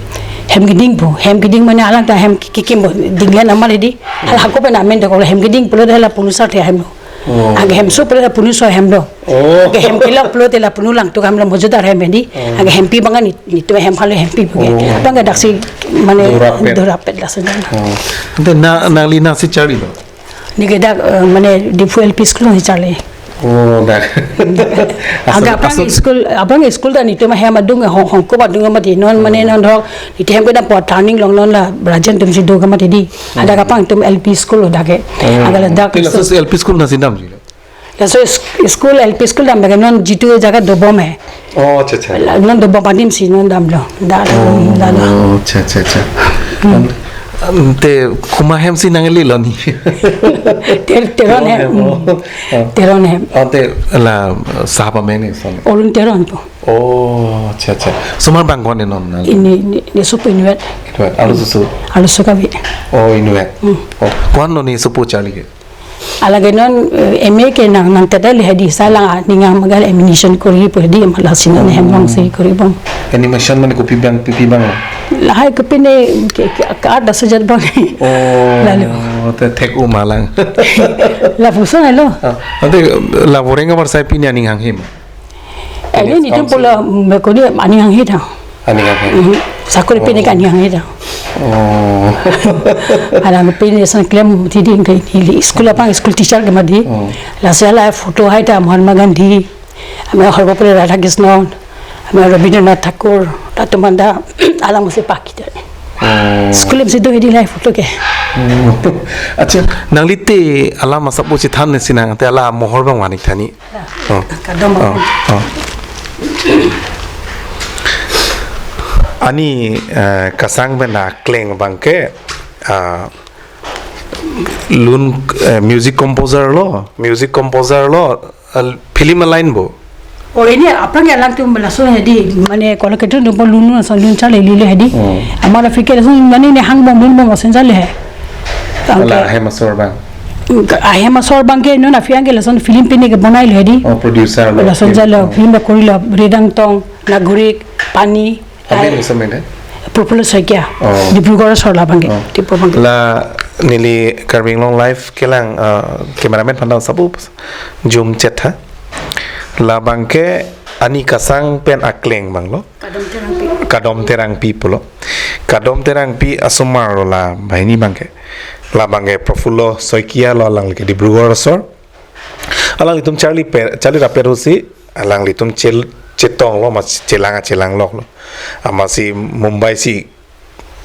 hem keding pu. Hem keding mane alangtum hem ki-, kikim pu. Dinglen amat dei. Hala hako pen amen dekok hem keding pulo dei hala punu sar te ahem lo. Oh. Anke hemso pulo hala punu soi ahem lo. Oh. Anke hem kelok pulo dei hala punu alangtum ahem lo mojudar hem dei. Oh. Anke hempi abang ne, netum ahem halo hempi pu ke. Oh. Abang ke daksi mane dorapet. Dorapet lason. Oh. Ante na, nangli nasi charlilo? Ne ke dak, eh, mane Diphu L P school si charli. Oh, dak. Asal, anke aphrang asal school, aphrang school ta netum ahem adung, hong, hongkop adung mati non, mane, hmm, non dhok, netum ahem kedam po turning along non la Rajen atum si do mati dei. Hmm. Hadak aphrang netum L P school dak ke. Hmm. Anke ladak te laso school. L P school nasi damji? Laso is-, school, L P school dam dak ke non jitu jaga dobom he. Oh, acha, acha. La, non dobom adim si non damlo. Da, oh, da, da. Oh, acha, acha, acha. Hmm. An-, ante komat hem si nanglelo ne? Ter-, Teron hem. Teron hem, oh. Hmm. Ah. Teron hem. Ante la sahab amen ne son? Arun Teron pu. Oh, acha, acha. Osomar bang ko-an ne non na? Ini, ini, ne sopo inutvet. Inutvet. Arloso? Arloso kave. Oh, inutvet. Hmm. Oh, ko-an lo ne sopo charli ke? Alangli non, eh, M A ke nang, nangtedetlo hedi, sa alang aning hang magal ammunition kori pu hedi, mala sinan, oh, hem long si kori bang. Animation mane kopi bang, pipi bang? Lahai kopi ne ke, ke, ke art asojat bang. Oh, lalo. Te thek-o ma lang. Lapuson lo. Ah, ante la voreng abar sai pine aning hanghe ma? Eh, ne, netum pulo, mm, koni aning hanghe tha. Aning hanghe. Mhm. Sakori pine ke, oh, aning hanghe tha. Oh. Hala pine sang klem ti ding ke neli school aphrang school teacher ke mati. Oh. Lasi hala photo hai ta Mahatma Gandhi, ame Sarvepalli Radhakrishnan, ame Rabindranath Tagore, latum anta alang masi pakita. Oh. School hem si do hedi lahai photo ke. Oh. Acha, nangli te alam asap pusi than ne sinang te hala mohor bang vanik tha ne. Oh. Kardom. Oh, oh. Ani, eh, kasang pen akleng abangke, ah, lun, eh, music composer lo, music composer lo, eh, film aline bo. Oh, ini aphrang ke alangtum lason hedi, mane kolektor do lun lun ason lun charlilo hedi. Hmm. Amar aphi ke lason mane ne hang bom lun bom ason charli he. Hala, okay. Ahem asor bang. Ahem asor abangke non aphi anke lason film pine ke bonailo hedi. Oh, producer lo. Lason film. Jalo film lo korilo, Redang Tong, Nagorik, Pani. Amen, hai. Lason mene? Profulla Saikia. Oh. Dibrugarh asor labangke. Oh. Tipo abangke. La neli Karbi Anglong Live kelang, uh, cameraman aphan ta sabu jum chet tha. Labangke ani kasang pen akleng bang lo. Kadom Terangpi. Kadom Terangpi pulo. Kadom Terangpi asomar lo la banghini abangke. Labangke Profulla Saikia lo, alangli ke Dibrugarh asor. Alanglitum charli pe, charli rapet ahut si, alanglitum chel-, chetong lo, mas chelang chelang lok lo. Amatsi Mumbai si,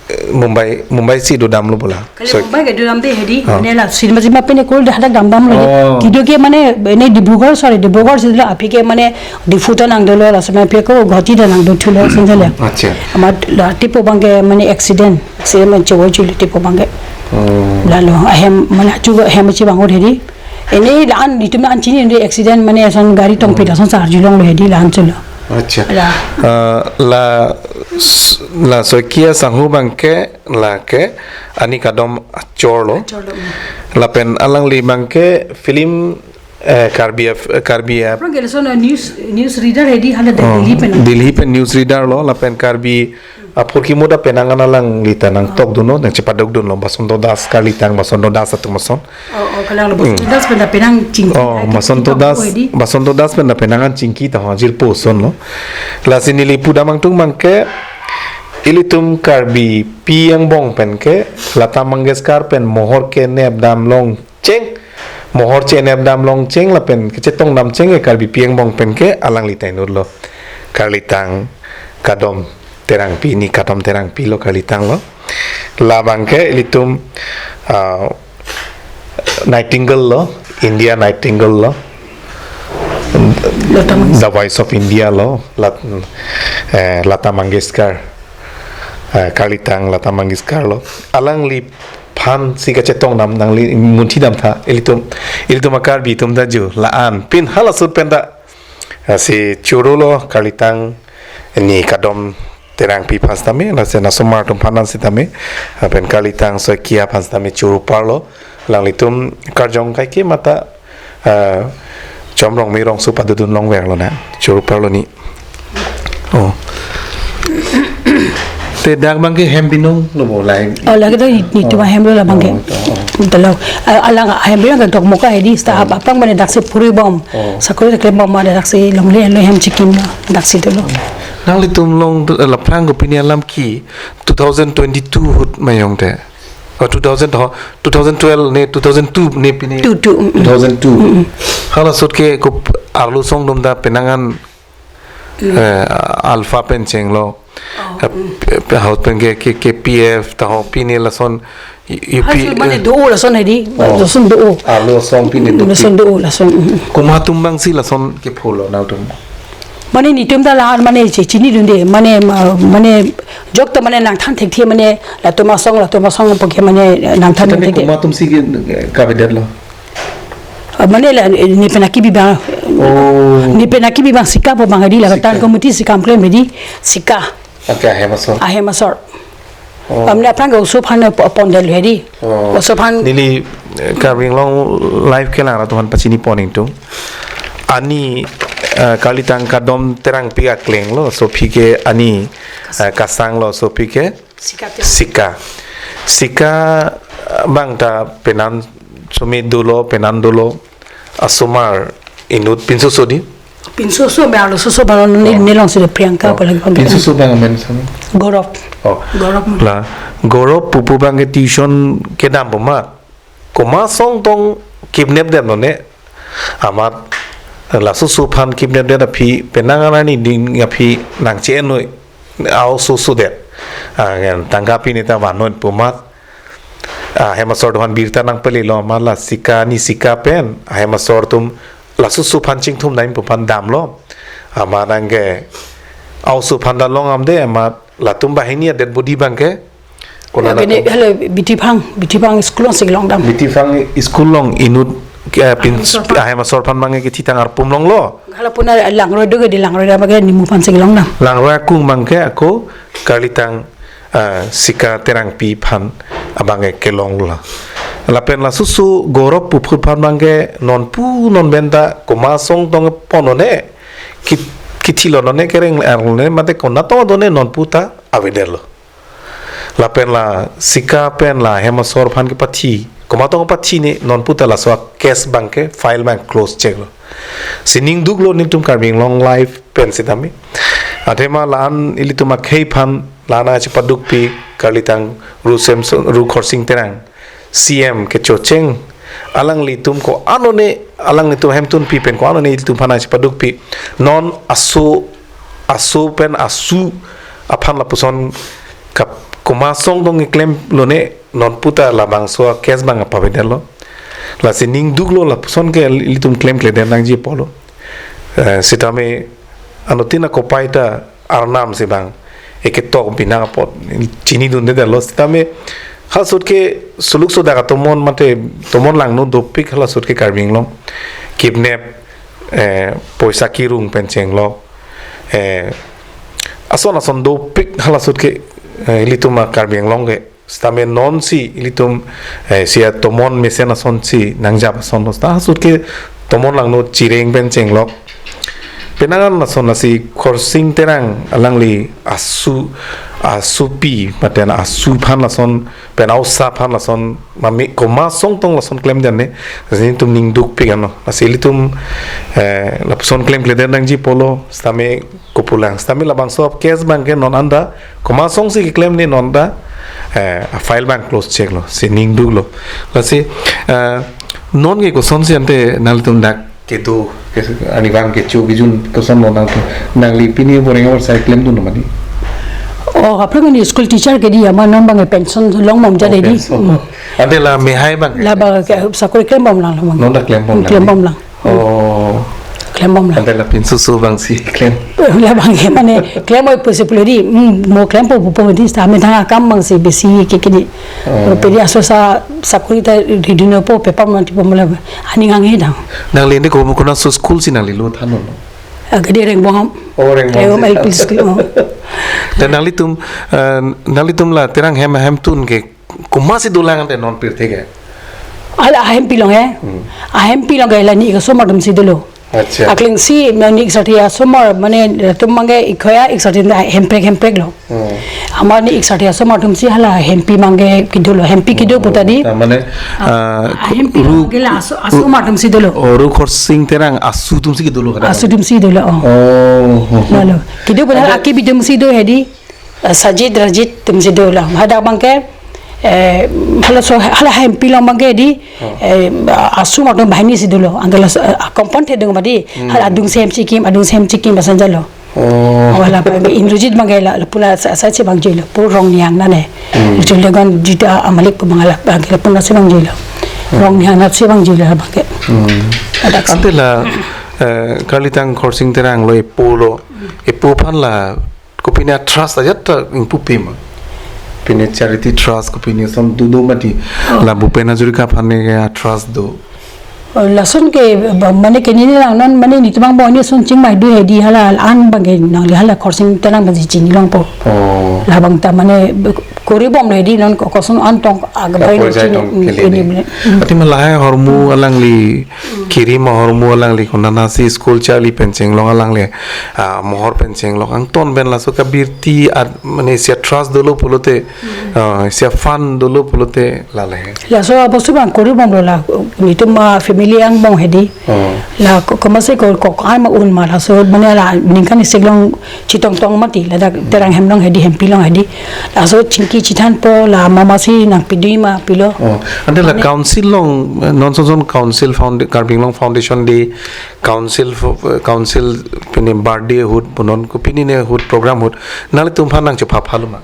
eh, Mumbai, Mumbai si dodam lo bola. Kali so, Mumbai ke dodam te hedi, ah, mane la cinema cinema pine kol dah dak dam dam lo. Oh. Kido ke mane, ne Dibrugarh, sorry, Dibrugarh si la aphi ke mane Diphu ta nangdolo, laso mane aphi ke Guwahati ta nangdo thulo, sinjale. Acha. Amat la tipo abangke mane accident, accident mane chewo chuli tipo abangke. Oh. Lalo, ahem mane chu ahem chibang hedi. Ini la-an, netum la-an chini, ini accident mane ason gari tongpit ason sarjulong lo hedi la-an cholo. Acha. La. Ah, la s-, la Saikia sangho abangke lake ani kadom achor lo. Achor lo, mm. Lapen alangli abangke film, eh, Karbi F-, Karbi F-, aphrang ke lason news, news reader hedi hala, oh, Delhi pen. Delhi pen news reader lo, lapen Karbi aphurkimo ta penang an alangli ta nangtokdunlo, nangchepadokdunlo, Basanta Das, Karlitang Basanta Das atum ason. Oh, oh, kalang lo, hmm. Basanta Das pen ta penang chingki. Oh, ai, Basanta Das, hedi. Basanta Das pen ta penang an chingki ta ho, jirpo ason lo. Lasi neli pudam angtung abangke, ilitum Karbipi angbong pen ke, Lata Mangeshkar pen mohor kenep dam longcheng, mohor che-enep dam longcheng lapen kechetong damcheng ke Karbipi angbong pen ke alangli ta inutlo. Karlitang Kadom Terangpi, ni Kadom Terangpi lo Karlitang lo. Labang ke ilitum, ah, Nightingale lo, India Nightingale lo. Lata Mangeshkar. The Voice of India lo, Lat-, eh, Lata Mangeshkar. Eh, Karlitang Lata Mangeshkar lo. Alangliphan si kachetong dam, nangli munthi damtha. Ilitum, ilitum a-Karbi atum ta ju la-an. Pin halaso pen ta, eh, si choro lo Karlitang ni Kadom Terangpi aphan sitame, lasi asomar atum aphan an sitame, lapen Karlitang Saikia aphan sitame choro parlo, alanglitum karjong kaike mata, eh, Chomrong Mirong su padodun longver lonang, choro parlo ni. Oh. Te dak abang ke hem binong lo bo, like. Oh, lake do ni, ni tuma hem lo labang ke. Oh, oh, oh. Telo. A-, alang hem binong ke Dokmoka hedi, sta Oh. apang mane daksi puri bom. Oh. Sakuri daksi bom mane daksi longle lo hem chikim lo, daksi telo. Nanglitum along tu, eh, laphrang ko pini alam ke two thousand twenty-two ahut mayong te. Oh, two thousand ho, two thousand twelve ne, two thousand two ne pini. Two, two, mm, mm. Two thousand two. Mm, mm. Hala ahut ke ko arlo asong atum ta penang an, Mm. eh, Alpha pen chenglo. Oh, Eh, mm. pe-, pe-, house pen ke, ke, K P F, ta ho pini lason, U P, Halaso mane eh. do lason hedi, Oh. lason do. Arlo asong pini do Lason pi. do, lason, mm, mm. Komat atum abang si lason kepho lo nangtum. Mane netum ta la-an mane che chinidunde, mane, ma-, mane jok ta mane nangthan thekthe mane latum asong, latum asong pu ke mane nangthan Tadi thekthe. Komat atum si ke, eh, kavedet lo. Ah, mane la, eh, ne penaki bibang. Oh. Ne penaki bibang Sika pu abang hedi la Sika. Katan komiti si kam klem hedi Sika. Ake ahem asor. Ahem asor. Oh. Amne aphrang ke oso aphan po-, pondel hedi. Oh. Oso aphan. Neli, eh, Karbi Anglong Live kelang rat aphan pachini pon ingtung. Ani, eh, Karlitang Kadom Terangpi akleng lo, sophi ke ani, eh, kasang lo, sophi ke Sika Terang. Sika. Sika, eh, abang ta penan sumi dolo, penan dolo, asomar inut pinsoso di. Pinsoso me arlososo abang ne, Oh. nelong si Priyanka Oh. apalagi pon. Pinsoso abang amen sami. Gaurav. Oh. Gaurav. La, Gaurav pupu abang ke tuition kedam pu ma. Komat asong tong kidnap det lo ne. Amat laso oso aphan kidnap det aphi penang an arni ding aphi nangche-en noi. Aoso oso det. Ah, kan tangka pini ta van noi pu amat. Ah, ahem asor atum aphan birta nangpale lo amat la Sika ni Sika pen. Ah, ahem asor atum laso oso aphan chingthum dam pu aphan damlo. Amat nang ke aoso aphan ta long am de amat latum banghini a-dead body abang ke. Kona Ya, bini, latum. Hello, Bithipang, Bithipang school along si long dam. Bithipang school along inut, eh, pin, Ahem asor aphan. Ahem asor aphan abang ke kethitang arpum longlo. Hala puna Langroi do ke di Langroi abang ke nimu aphan si long dam. Langroi akung abang ke ako Karlitang, eh, Sika Terangpi aphan abang ke kelong lo. Lapen laso oso Gaurav pupu aphan abang ke nonpu non pen ta komat asong tong pon lo ne. Ki-, kithilo lo ne kereng arlo ne mate konat tong do ne nonpu ta avedet lo. Lapen la Sika pen la ahem asor aphan kepathi. Komat tong pathi ne nonpu ta laso a-case abang ke file abang close chek lo. Si ning duk lo nelitum Karbi Anglong Live pen sitame. Athema la-an ilitum akhei aphan la-an achepadukpi Karlitang Ru Semson, Ru Khorsing Terang. C M kechocheng, alanglitum ko-an one, alanglitum ahemtunpi pen ko-an one ilitum aphan achepadukpi. Non aso, aso pen asu aphan lapuson kap-, komat asong tong keklem lo ne nonpu ta labangso a-case abang pavedet lo. Lasi ning duk lo lapuson ke ilitum klemkledet nangji apotlo. Eh, sitame anuttin akopai ta arnam si abang eketok binang apot chinidunde det lo sitame halaso ahut ke suluk sodak atomon mate tomon langno dopik halaso ahut ke Karbi Anglong kidnap, eh, poisa kirung pen chenglo, eh, ason ason dopik halaso ahut ke, eh, ilitum a-Karbi Anglong ke sitame non si ilitum, eh, si atomon mesen ason si nangjap ason lo seta halaso ahut ke tomon langno chireng pen chenglok. Penang an ason lasi Khorsing Terang alangli asu, asupi, mate asu aphan lason, pen aosa aphan lason, mami komat asong tong lason klem jan ne, lasi ilitum ning dukpik ano. Lasi ilitum, eh, lapuson klemkledet nangji apotlo, sitame kopulang. Sitame labangso a-case abang ke non anta, komat asong si keklem ne non ta, eh, a-file abang close chek lo, si ning duk lo. Lasi, eh, Non ke kosonsi ante nanglitum dak kedo, ke, arnivang kecho kejun koson lo nangtum? Nangli pini boreng awar sai klemdun mati? Oh, aphrang ni school teacher ke di, ama non bang pension long mom jadi di. Pension. Hmm. Ante la mehai bang? La bang ke sakori klembom lang, lang. Non dak klembom lang. Klembom lang. Oh. Klembom lang. Ante la pinsusu bangsi klem? La bang ke mane klem oi pusi pule di, hmm, mo klempo pupo di, sa me thang akam bangsi besi ke ke di. Oh. Pini aso sa sakori ta ridun po pepa man tipo mula aning anghe dang. Nangli ante ko kona so school si nangli lo than non? Agadi Rengbong. Oh, Rengbong. Rengbong L P school. Oh. Dan nanglitum, eh, nanglitum la Terang hem hemtun ke komatsi dolang ante non pirthe ke? Hala ahempi along he. Hmm. Ahempi along ke la ni asomar atum si dolo. Acha. Akleng si ni sarthe asomar mane atum bang ke ik-oya ik sarthe hemprek hemprek lo. Hmm. Ama ni ik sarthe asomar atum si hala hempi bang ke kedo lo, hempi kedo puta di. Oh, ta mane, ah, hempi ru-, bang ke la aso-, ru-, asomar atum si dolo. Oh, Ru Khorsing Terang asu atum si kedo lo kada? Asu atum si dolo, oh. Oh. Lalo. Kedo puta ante aki bidum si do he di. Ah, Sajid Rajit atum si dolo. Hadak bang ke, eh, hala so, hala hempi along bang ke di, oh, eh, asomar atum banghini si dolo. Anke la so, eh, compound thedung mati. Hmm. Hala adung si hem chikim, adung si hem chikim basan jalo. Oh. Oh, hala bang ke Indrajit bang ke la, la puna sa, sa si bang jilo, pu Rongniang nane. Hmm. Jilo kan jita amalik pu bang la, bang ke la puna si bang jilo. Hmm. Rongniang na si bang jilo bang ke. Hmm. Hadak si. Ante la, eh, Karlitang Khorsing Terang lo epo lo, epo aphan la kopine a-thrust ajat ta ingpupe ma? Pine charity thrust kopine ason do do mati. Oh. La Bhupen Hazarika aphan ke a-thrust do. Oh, lason ke, ba, mane ke nini lang non, mane netum angbong ni ason chingmai do he di, hala an bang ke nangli hala Khorsing Terang bang si chini longpo. Oh. La bang ta mane kori bom lo he di, non ko-, koson an tong ag-, kapoijai tong kele di. Athema lahai ahormu alangli, kiri ma ahormu alangli, konana si school charli pen chenglong alangli, ah, mohor pen chenglong angton pen laso kabirti at mane isi a-thrust dolo pulote, ah, isi a-fund dolo pulote lale. Laso abostu bang kori bom lo la, netum ma family angbong he di. Oh. La ko-, komatsi ko-, ko-, ko-an ma un ma laso mane la ningkan isi along chetong tong mati, ladak Terang hem along he di, hempi along he di. Laso chingki chethanpo, la mama si nangpidui ma pilo. Oh, ante la mane council along, eh, non son son council found, Karbi Anglong Foundation Day, council fo-, eh, council pine birthday ahut, punon kopine ahut program ahut nanglitum aphan nangchepha phalo ma?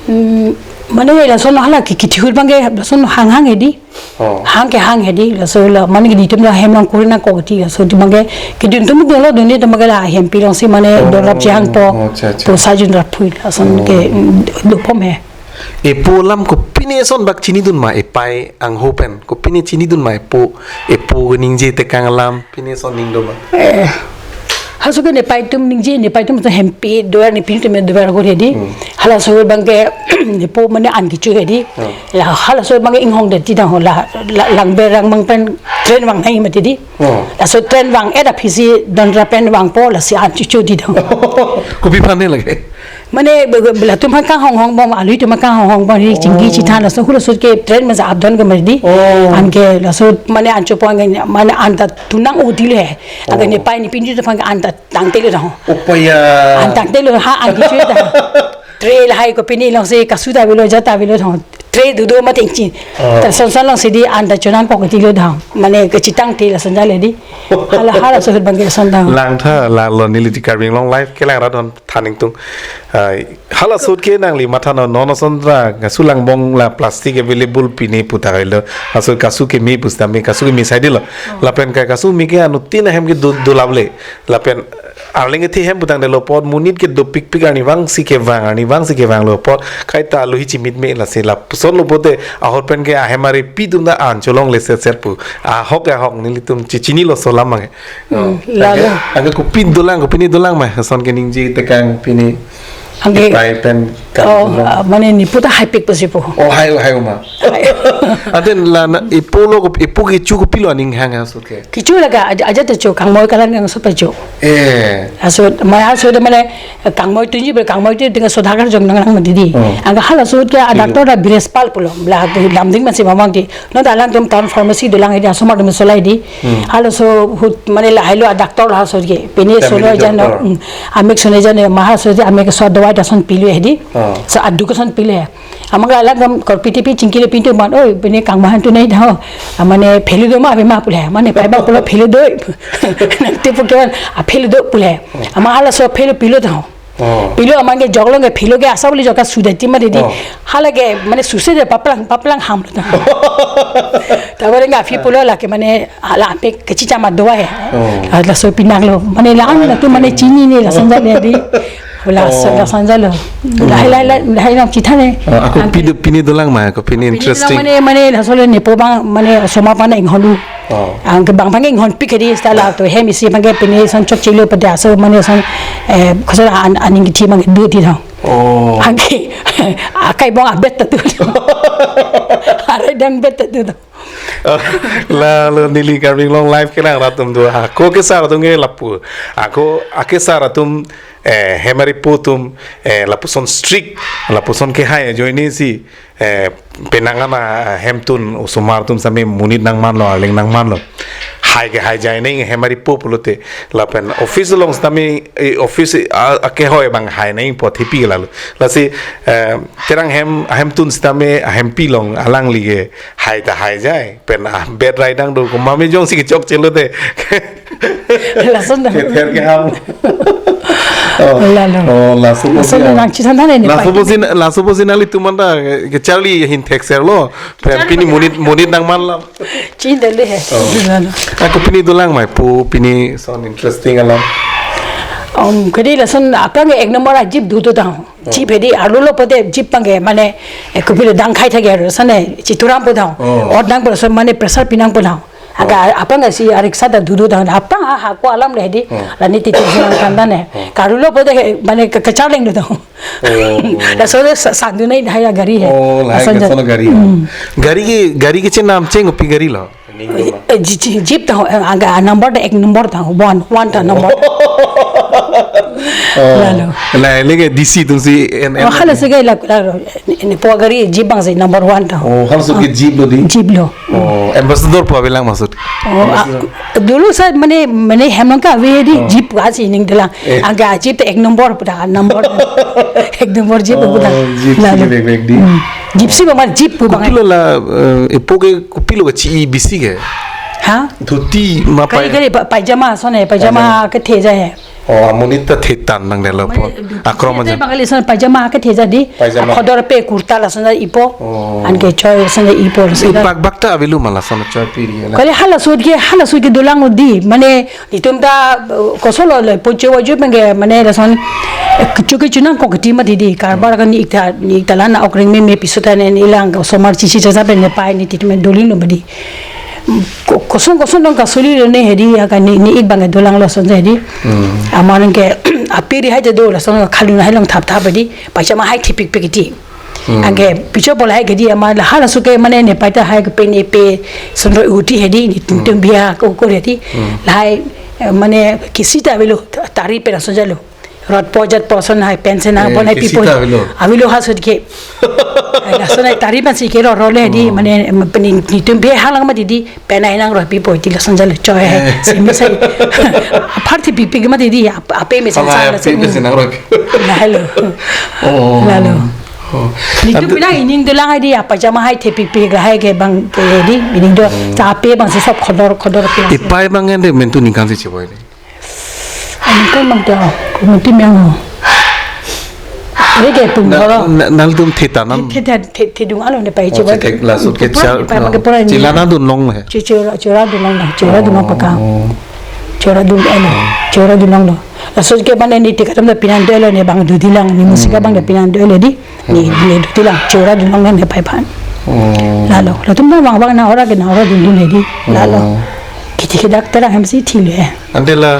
Hmm, mane lason hala ki, kithi ahut bang ke lason hang hang he di. Oh. Hang ke hang he di, laso la mane ke netum la hem along kori nangkok ti, laso ti bang ke kedun atum dolo, dun atum bang ke la hempi along si mane, oh, dorap chehangpo, oh, acha, acha, pu sajun rap phui, lason ke, oh, mm, do pom he. Epo alam kopine ason bak chinidun ma, epei angho pen kopine chinidun ma epo, epo ningje tekang alam? Pine ason ning do ma? Eh, halaso ke nepei atum ningje, nepei atum ta hempi dover, nepei atum dover ko he di. Hmm. Halaso bang ke nepo mane an kecho he di. Hmm. La halaso bang ke inghong det ti dang ho la, la, Langberang bang pen train vang nai mati di. Hmm. Laso train vang-et aphi si Dondra pen vangpo, lasi an chocho di dang. Kopi aphan ne lake? Mane be-, be-, latum aphan kanghong hong bom, alui atum aphan kanghong hong bom, hi chingki, oh, chethan, laso hula sut ke train masa up down ke mari di. Oh. Anke laso mane an chopo anke mane an ta tunang udi le. Anke, oh, nepei nepei atum aphan an ta tangte le dang. Upaya. An tangte le ha an kecho dang. Train lahai kopine along si kasu ta avelo, jat ta avelo dang. Train dudu mati ingchin. Oh. Ta son son along si di an ta chonangkok ti lo dang. Mane kachetangte lason jale di. Hala halaso ahut bang ke lason dang. Langtha lalo neli di Karbi Anglong Live kelang rat aphan than ingtung. Ai, halaso ahut ke nangli matha non, non ason ra kasu langbong la plastic available pine puta kailo. Aso kasu keme pusitame kasu keme sai dilo. Oh. Lapen ka kasu me ke anuttin ahem ke do, dolap le. Lapen arleng kethe hem putangte lo apot monit ke dopikpik arnivang si kevang, arnivang si kevang lo apot kaita alohi chimit me lasi lapuson lo pote ahor pen ke ahem ari pi atum ta an cholongle setset pu. Ahok ahok nelitum chi-, chinilo so alam anke. Hmm, oh, lalo. Anke, anke kopi dolang, kopine dolang ma, son ke ningje tekang pine. Anke, epei pen kam, oh, dolang. Ah, mane nepo ta haipik pusi po. Oh, hai, hai ma. Hai. Ante la na, epo lo, epo kecho kopilo aning hang halaso ahut ke? Kecho lake, aja, aja ta cho, kangmoi kalang yang so ta cho. Eh. Halaso, mane halaso de mane, kangmoi tunji ber, kangmoi tu dengan Sudhakar Jong nang nang mati di. Hmm. Anke halaso ahut ke, a, iya, doctor ta Birespal pulo, la, Lamding masi mamang di. Non ta alangtum town pharmacy dolang he di, asomar atum solai di. Hmm. Halaso ahut mane lahai lo a-doctor halaso ahut ke. Pine, family, sono jano, doctor. Hmm. Amek sono jano, ma halaso ahut ke amek so dawai ta son pilo he di. Ah. So aduk ason pile. Amat la alang kam korpi tipi chingki le pintu man, "Oi, pine kangmahan tu nai tho." Amane phelu do ma, ave ma pule. Mane pai bang pulo phelu do. Nang tipu kewan, "A phelu do," pule. Amat halaso phelu pilo tho. Oh. Pilo amat ke jok along ke phelo ke asa beli jok ka sudah tima dedi. Oh. Hala ke mane suse de paplang, paplang ham lo tho. Tabore nggak api pulo la ke mane hala ape kecica madoa he. Oh. Laso pinang lo. Mane la an la tu mane chini ne lason ja dedi. Lason, oh, lason ja lo. Lahai, lahai, lahai, lahai nang cita ne. Oh, ako. Ang pini, pini dolang ma, ako pini pini dolang interesting. Mane, mane laso lo nepo bang, mane osomar aphan inghon lo. Oh. Ang ke bang bang inghon pik hedi style to hem isi bang ke pini son chokche lo pada so mane son, eh, koson an, aning kithi bang du ti tho. Oh. Ang ke akai bong abet tu. Are dang bet tu. Lalo neli Karbi Anglong Live kelang rat atum do. Ako kesar atum ke lapu. Ako akesar atum, eh, hem aripo atum, eh, lapuson strict, lapuson kehai ajoine si, eh, penang ana hemtun osomar atum sami monit nangmanlo, arleng nangmanlo. Hai ke hai jai neng hem aripo pulote. Lapen office along sitame, eh, office, ah, akehoi bang hai neng po thipi lalo. Lasi, eh, terang hem, hemtun sitame, hempi along alangli ke hai ta hai jai. Pen, ah, bed raidang do, kuma me jongsi kechokche lote. Lason dah. Kether ke ham. Oh. Lalo. Oh, laso lason pusi dah nang cita nane ne laso pai pusi, laso pusi nanglitum anta ke Charlie hin thekser lo. Pen Charlie pini pai monit, monit nangmanlo. Chin dele he. Oh. Lalo. Ako pini dolang mai pu pini son interesting alam. Um, kadi lason aphrang ek number a jeep du tu tang. Jeep hedi arlo lo pote jeep bang ke mane, eh, kopilo dang khai thak ke aro sane chituram po tho. Oh. Ot nang po so mane pressure pinang po tho. Aga aphrang si a rickshaw ta du du tho. Aphrang ha hako alam le hedi. Oh. Lani titi jilang kan tane. Oh. Karlo pote mane ke-, kecharleng do tho. Oh. Laso le sa-, sandu nai hai gari he. Oh, lahai lason ke ja- sono gari. Hmm. Gari ke, gari kechenam cheng kopi gari lo? Ning do ma? Eh, ji-, ji-, jeep tho, eh, aga number de ek number tho, one, one tho number. Oh. Lalo. La, lake D C atum si en, en. Oh, halaso ke la, la, ne, nepo gari jeep bang si number one tho. Oh, halaso ke jeep lo di? Jeep lo. Oh, ambassador pu avelang maksud. Oh, ah, ambassador. Dulu sa mane, mane hem nang ka ave di, oh, jeep ka si ning dolang. Eh. Aga jeep te ek number pu da number. Ek number jeep pu da. Oh, jeep si lalo. Bek bek di. Hmm. Jeep si bang jeep pu bang. Kopilo la, eh, epo ke kopilo ke chi bisi ke? Ha? Dhoti ma kali pai- kali pa-, pajama sone, pajama. Pajama. Kethe ja he. Oh, amonit ta thetan nang delo po. Mane, akrom aja. Bang kali sone pajama kethe ja di. Pajama. Khodor pe kurta lason ja ipo. Oh. Anke choi sone ipo lason ja. Ipak bak ta avelo ma lason choi piri la. Kali halaso ke, halaso ke dolang di. Mane netum ta, uh, kosolo le, poche waju penge, mane lason, eh, kecho kecho nang kok keti mati di, karbar kan ni ikta, ni ikta lana okreng me, me piso ta ne, ni lang, osomar chichi chacha pen ne pai, ni titi me dolin lo badi. Ko-, koson, koson dong kasuli lo ne hedi, ya kan ni, ni ik bang dolang lo son hedi. Hmm. Aman ke, ape ri hai do, lason khalu na hai long thap thap hedi, pajama hai thipik pik ti. Hmm. Anke picho pola hai kedi ama la halaso ke mane ne pai ta hai ke pen epe sonro uti hedi ni tum tum. Hmm. Bia ko ko hedi. Hmm. Lahai, eh, mane kisi ta avelo tari pen ason ja lo. Rot po jat po son hai pen sena. Eh, bon hai kisi pipo ta avelo. Avelo halaso ke. Ai lason hai tari pen si ke ro ro le hedi. Oh. Mane, em, pen ni, ni tum bia halang ma di di. Pen ai nang ro pipo ti lason ja le choi hai. Eh. Simi sai. Apar thipik pik ma di di. Ap-, ape me sang. Halang sang ai la ape me simi. Sang nang ro. Lalo. Oh. Lalo. Oh. Nitum ante- bilang ining dolang hai di apa jama hai thepik pik lahai ke bang ke di ining do. Hmm. Chape bang si sop khodor khodor pi. Ipai bang ende mentu ningkan si cheboi ni. Ningkan bang do. Mentu meng ho. Re ke pung na, horo. Na, nangtum theta nam. Theta, the, thedung alo ne pai. Oh, cheboi. Theta laso ke. Pura char, ne pai no. Bang ke pura ni. Chilana dun long he. Che, chera, chera dun long na. Chera dun long pakang. Oh. Chera dun alo. Chera dun long lo. Laso ke bang ne ni tiket am da pinan do alo ne bang du dilang ni musik abang da pinan do alo di. Ni, ni du dilang. Chera dun long ne pai phan. Oh. Lalo. Latum da bang bang na ora ke na ora dun dun di. Lalo. Oh. Kiti ke dak terang hem si thil he. Ante la,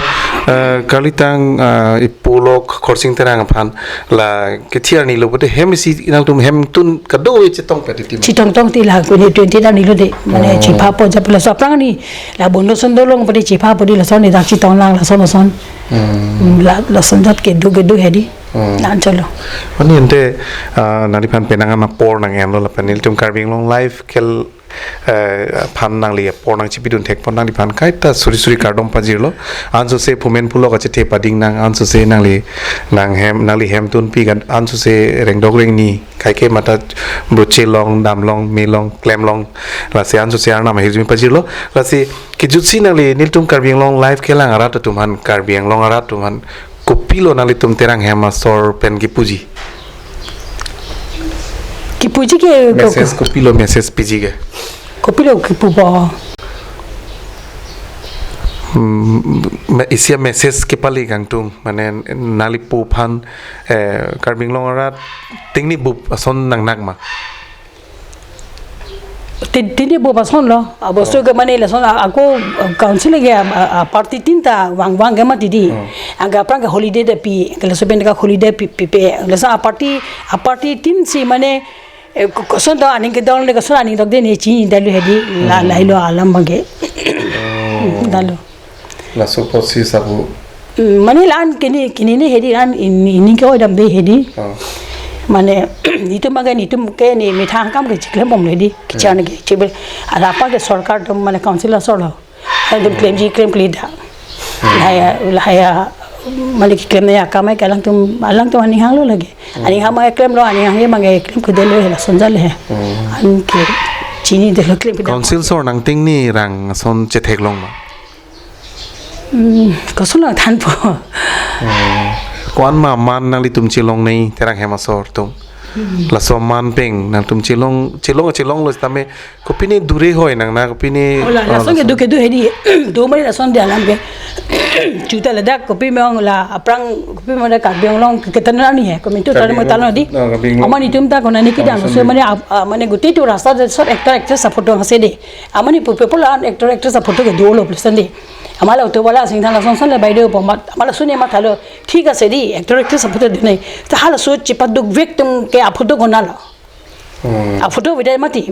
eh, kalitang, eh, ipo lo Khorsing Terang aphan la kethiar ni lo pote hem si nangtum hemtun kado e chetong pet ti ma. Chetong tong ti la ko ni twenty ta ni lo de. Mane. Oh. Chepha po ja pula so aphrang ni la bondo son dolong pote chepha po di lason ni dak chetong lang lason lason. Hmm. Mm, la, lason jat kedo kedo hedi. Hmm. Nang cholo. Ani ante, ah, nangliphan penang ama apor nang-en lo lapen nelitum Karbi Anglong Live kel eh, aphan nangli apor nangchipidun thekpon nangliphan kaita suri suri kardom pajirlo. Ansose phumen pulok achethe pading nang, ansose nangli nang hem, nangli hem tunpi kan, ansose rengdok rengni kaike mata broche long, dam long, me long, klem long. Lasi ansose Arnam ahirjume pajirlo. Lasi kejutsi nangli nelitum Karbi Anglong Live kelang arat atum aphan, Karbi Anglong arat atum aphan kopilo nanglitum Terang Hem asor pen kepuji? Kepuji ke, ke, message ke kopilo message piji ke? Kopilo kepupo? Hmm, me-, isi a-message kepale kangtung, mane nangli pu aphan, eh, Karbi Anglong arat tingni bup ason nangnak ma? Ti-, tingni bup asonlo. Abostu ke mane lason a-, ako, uh, council ke, uh, uh, party tin ta vangvang ke mati di. Hmm. Anke aphrang ke holiday ta pi, ke laso pen ke holiday pi, pipe. Lason a-party, a-party tin si mane, eh, ko-, koson to aning kedong le, koson aning dokde ne chinidetlo hedi, la, hmm, lahelo alam abangke. Oh. Detlo. Laso apotsi sabu. Mm, mane la-an kini, kini ne hedi la-an in, ini ke odam de hedi. Oh. Mane, itum abangke, itum ke ne methang akam ke chiklembom hedi. Kechan ke, chibel. Alapa ke sorkar atum mane council asor lo. Atum klemji klemkle da. Hmm. Lahai, lahai, mane keklem ne akam ke alangtum, alangtum aning hanglo lagi. Hmm. Aning hang abangke klemlo, aning hang abangke klemkledetlo, lason jale. Hmm. Anke chinidetlo, klemkledetlo. Council asor nangtingni rang ason chetheklong ma? Hmm, koson nangthanpo. Hmm. Ko-an ma man nanglitum chelongnei Terang Hem asor atum? Hmm. Laso man pen nangtum chelong, chelong, chelonglo sitame kopine dure hoi nang na, kopine, oh, la, oh, lason ke lason. Duk kedo hedi, do mane lason de alam ke. Chuta ladak kopi mong la aphrang kopi mong da Karbi Anglong ke ketan ani he, komintu, Karbi talo mo talo Anglong, di. Oh, Karbi Anglong. Amat itum ta konane kedam, lason so de. Mane ap-, ah, mane guti tu rasta de sob actor actress a-photo hang se de. Amat ne pupe pola actor actress a-photo ke dolo plus de. Amat la auto wala sing thang lason son le bai de po mat, amat lason ne mathalo. Thik ase di, actor actress a-photo dunei. Ta halaso chipadukvek atum ke a-photo konatlo. Hmm. A-photo video mati.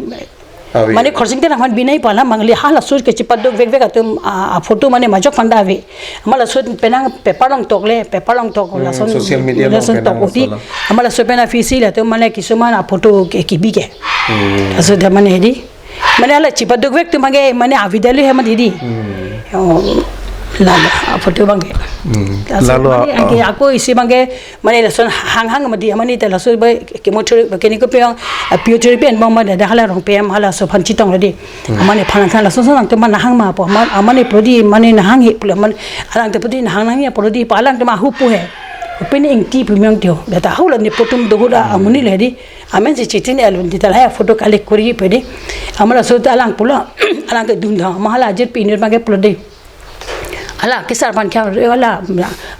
Ave. Mane Khorsing Terang aphan binei pala mangli halaso ke chipadukvekvek atum a, a-photo mane majok panda ave. Amat laso penang paper along tokle, paper along tok, hmm, lason, social media along lason penang tok odi. Lason. Amat laso pen a-office latum mane kisuman a-photo ke kibi ke. Hmm. Laso de mane hedi. Mane hala chipadukvek atum abangke mane avidale he mati di. Hmm. Oh, lalo, a-photo abangke. Hmm. Laso lalo, mane a-, anke oh. Ako isi abangke mane lason hanghang mati, amat ne ta laso ba chemotherapy, kene kopi ong, ah, physiotherapy anbong mane da hala Rongpi hem halaso aphan chetonglo di. Hmm. Amat nephan than lason son nangtum ma nanghang ma po, amat, amat ne pulo di, amat ne nanghanghe pulo, amat alangtum pulo di nanghang nangji pulo di, pa alangtum ahu pu he. Kopine ingti pu meng tio. Beta hula ne putum dohula, hmm, amonit le di. Amen si chitin el di ta lahai photo collect kori pe di. Amat laso ta alang pulo, alang kedun da, amat hala ajir pinir abangke pulo di. Hala kesar aphan kehang, hala,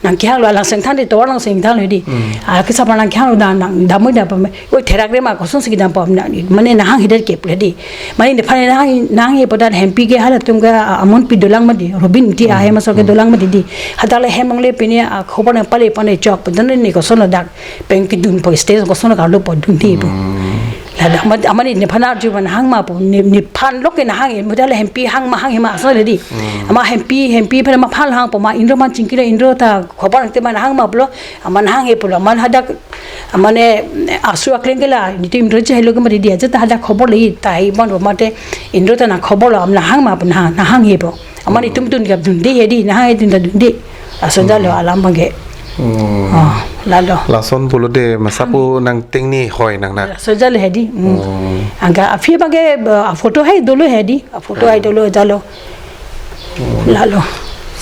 nangkehanglo, alang sengthan di, tovar along sengthanlo di. Hmm. Ah, kesar aphan nangkehanglo da, nang damoi da pame. Oi, therak re ma kosonsi kedam pame na, mane nanghanghedet ke pulo di. Mane nephan nanghang, nanghanghe pu ta hempi ke halatum ke, ah, amonpi dolang mati, Robin ti, hmm, ahem asor ke, hmm, dolang mati di. Hadak le hem angle pine, ah, khobor nangpale pone chok, pu ta ne kosonlo dak. Pen kedunpo stage koson karlo po dunde po. Hmm. Ladak amat, amat ne nephan arju ma nanghang ma po, ne, nephan lo ke nanghang, mo ta le hempi hang ma hanghe ma aso le di. Hmm. Amat hempi, hempi phan ma phan hangpo ma Indro aphan chingkilo, Indro ta khobor nangte ma nanghang ma pulo, amat nanghanghe pulo, amat hadak, amat ne asu akleng ke la, nitu Indro je helo ke mati di, aja ta hadak khobor le tahai bon po mate Indro ta nangkhobor lo, amat nanghang ma po, nanghang, nanghanghe po. Amat itum dun gap dunde hedi, nanghang dun ta dunde. Lason jalo alam abangke. Hmm. Oh, lalo. Lason pulo de masa pu nangtingni hoi nang na. Lason jalo hedi. Hmm. Hmm. Anke aphi abangke, uh, a-photo hai dolo hedi. A-photo hai dolo jalo. Hmm. Lalo.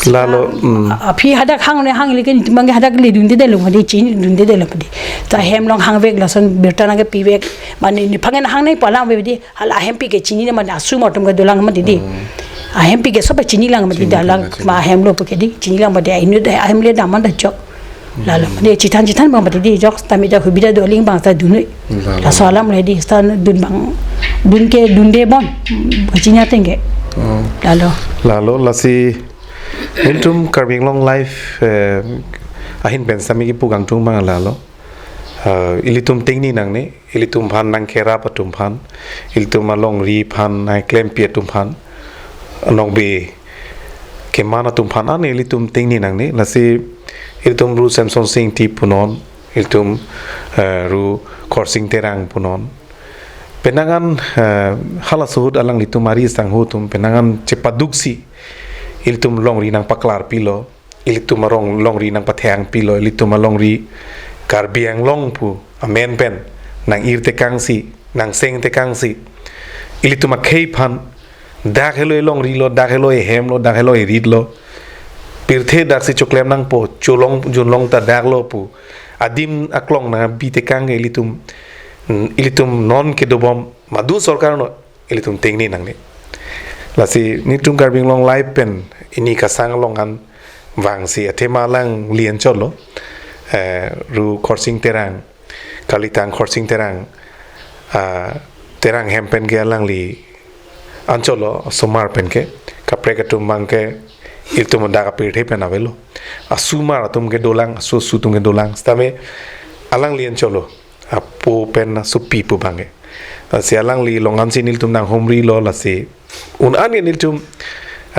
Lalo, hmm. Aphi hadak hang ne hang le ke itum abangke hadak le dundedetlo mati, chinidundedetlo mati. Ta hem along hangvek lason birta nangkepivek. Mane nephan nanghangnei pu alang ave di. Hala ahempi ke chinine mane asu atum ke dolang mati di. Hmm. Ahempi ke sob chinilang mati di, chinilang, alang chini. Ma hem lo pu ke di, chinilang mati, ainu de ahem le daman da chok. Hmm. Lalo, mane chithan chithan abang mati di, chok, tame chok hubida doling abang ta dunoi. Lalo. Laso alam le di, stan dun abang, dun ke dunde bon, chini ateng ke. Hmm. Lalo. Lalo, lasi, nelitum Karbi Anglong Live, eh, ahin pen sami kepu kangtung abang lalo. Eh, ilitum tingni nangne, ilitum aphan nangkerap atum aphan, ilitum alongri aphan nangklempi atum aphan, nokbe keman atum aphan, ani ilitum tingni nangne, lasi ilitum Ru Semsonsing Ingti punon, ilitum, eh, Ru Khorsing Terang punon. Penang an, eh, halaso ahut alanglitum ari sangho atum penang an chepaduksi ilitum longri nangpaklarpilo, ilitum arong longri nangpathengpilo, ilitum alongri Karbi Anglong pu amen pen nang-ir tekangsi, nangseng tekangsi, ilitum akhei aphan dak helo elongri lo, dak helo ehem lo, dak helo erit lo, pirthe daksi choklem nangpo, cholong junlong ta dak lo pu adim aklong nangbi tekang ke ilitum, mm, ilitum non kedobom madu sorkar no ilitum tengne nangne. Lasi nelitum Karbi Anglong Live pen pini kasang along an vangsi athema alangli anchot lo, eh, Ru Khorsing Terang, kalitang Khorsing Terang, ah, Terang hem pen ke alangli anchot lo, osomar pen ke, kaprek atum abang ke ilitum dak apirthe pen avelo. Asomar atum ke dolang, aso asu atum ke dolang. Sitame alangli anchot lo, apo pen asopi pu abang ke. Lasi alangli along ansi nelitum nanghumrilo, lasi un-an ke nelitum,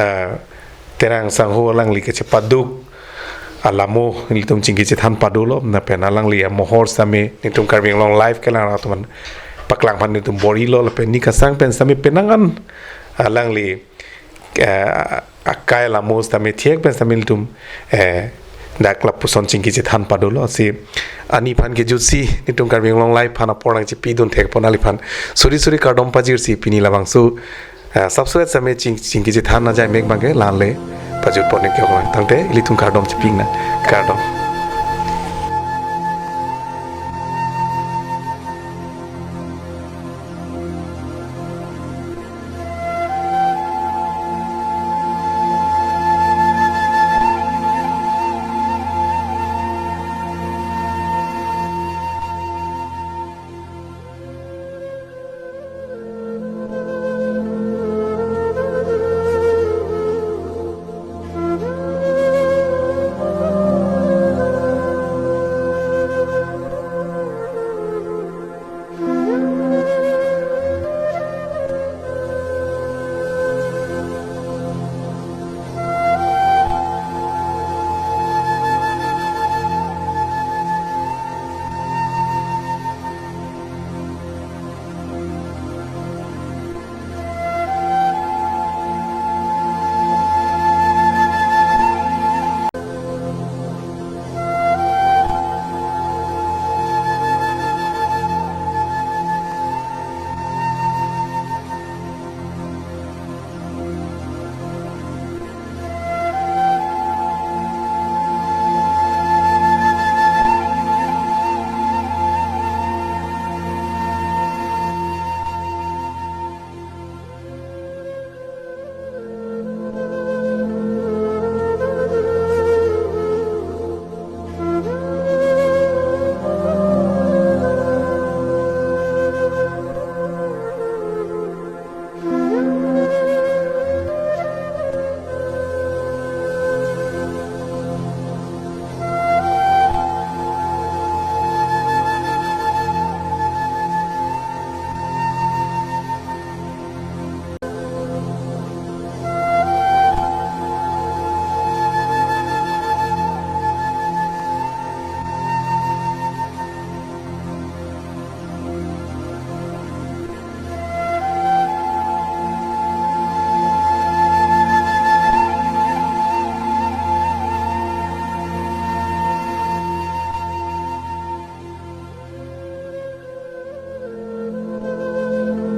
ah, Terang sangho alangli kechepaduk alamo nelitum chingki chethan padolo, lapen alangli amohor sitame nelitum Karbi Anglong Live kelang atum aphan paklang aphan nelitum borilo, lapen pini kasang pen sitame penang an alangli, eh, akai alamo sitame thek pen sitame nelitum, eh, dak lapuson chingki chethan padolo. Lasi ani aphan kejutsi nelitum Karbi Anglong Live aphan apor nangchepidun thekpon alangphan suri suri kardom pajirsi pini labangso, eh, subscribe sitame ching, chingki chethan ajai mek abang ke la-an le pajutpon nangkok lang. Tangte ilitum kardom chepinang. Kardom.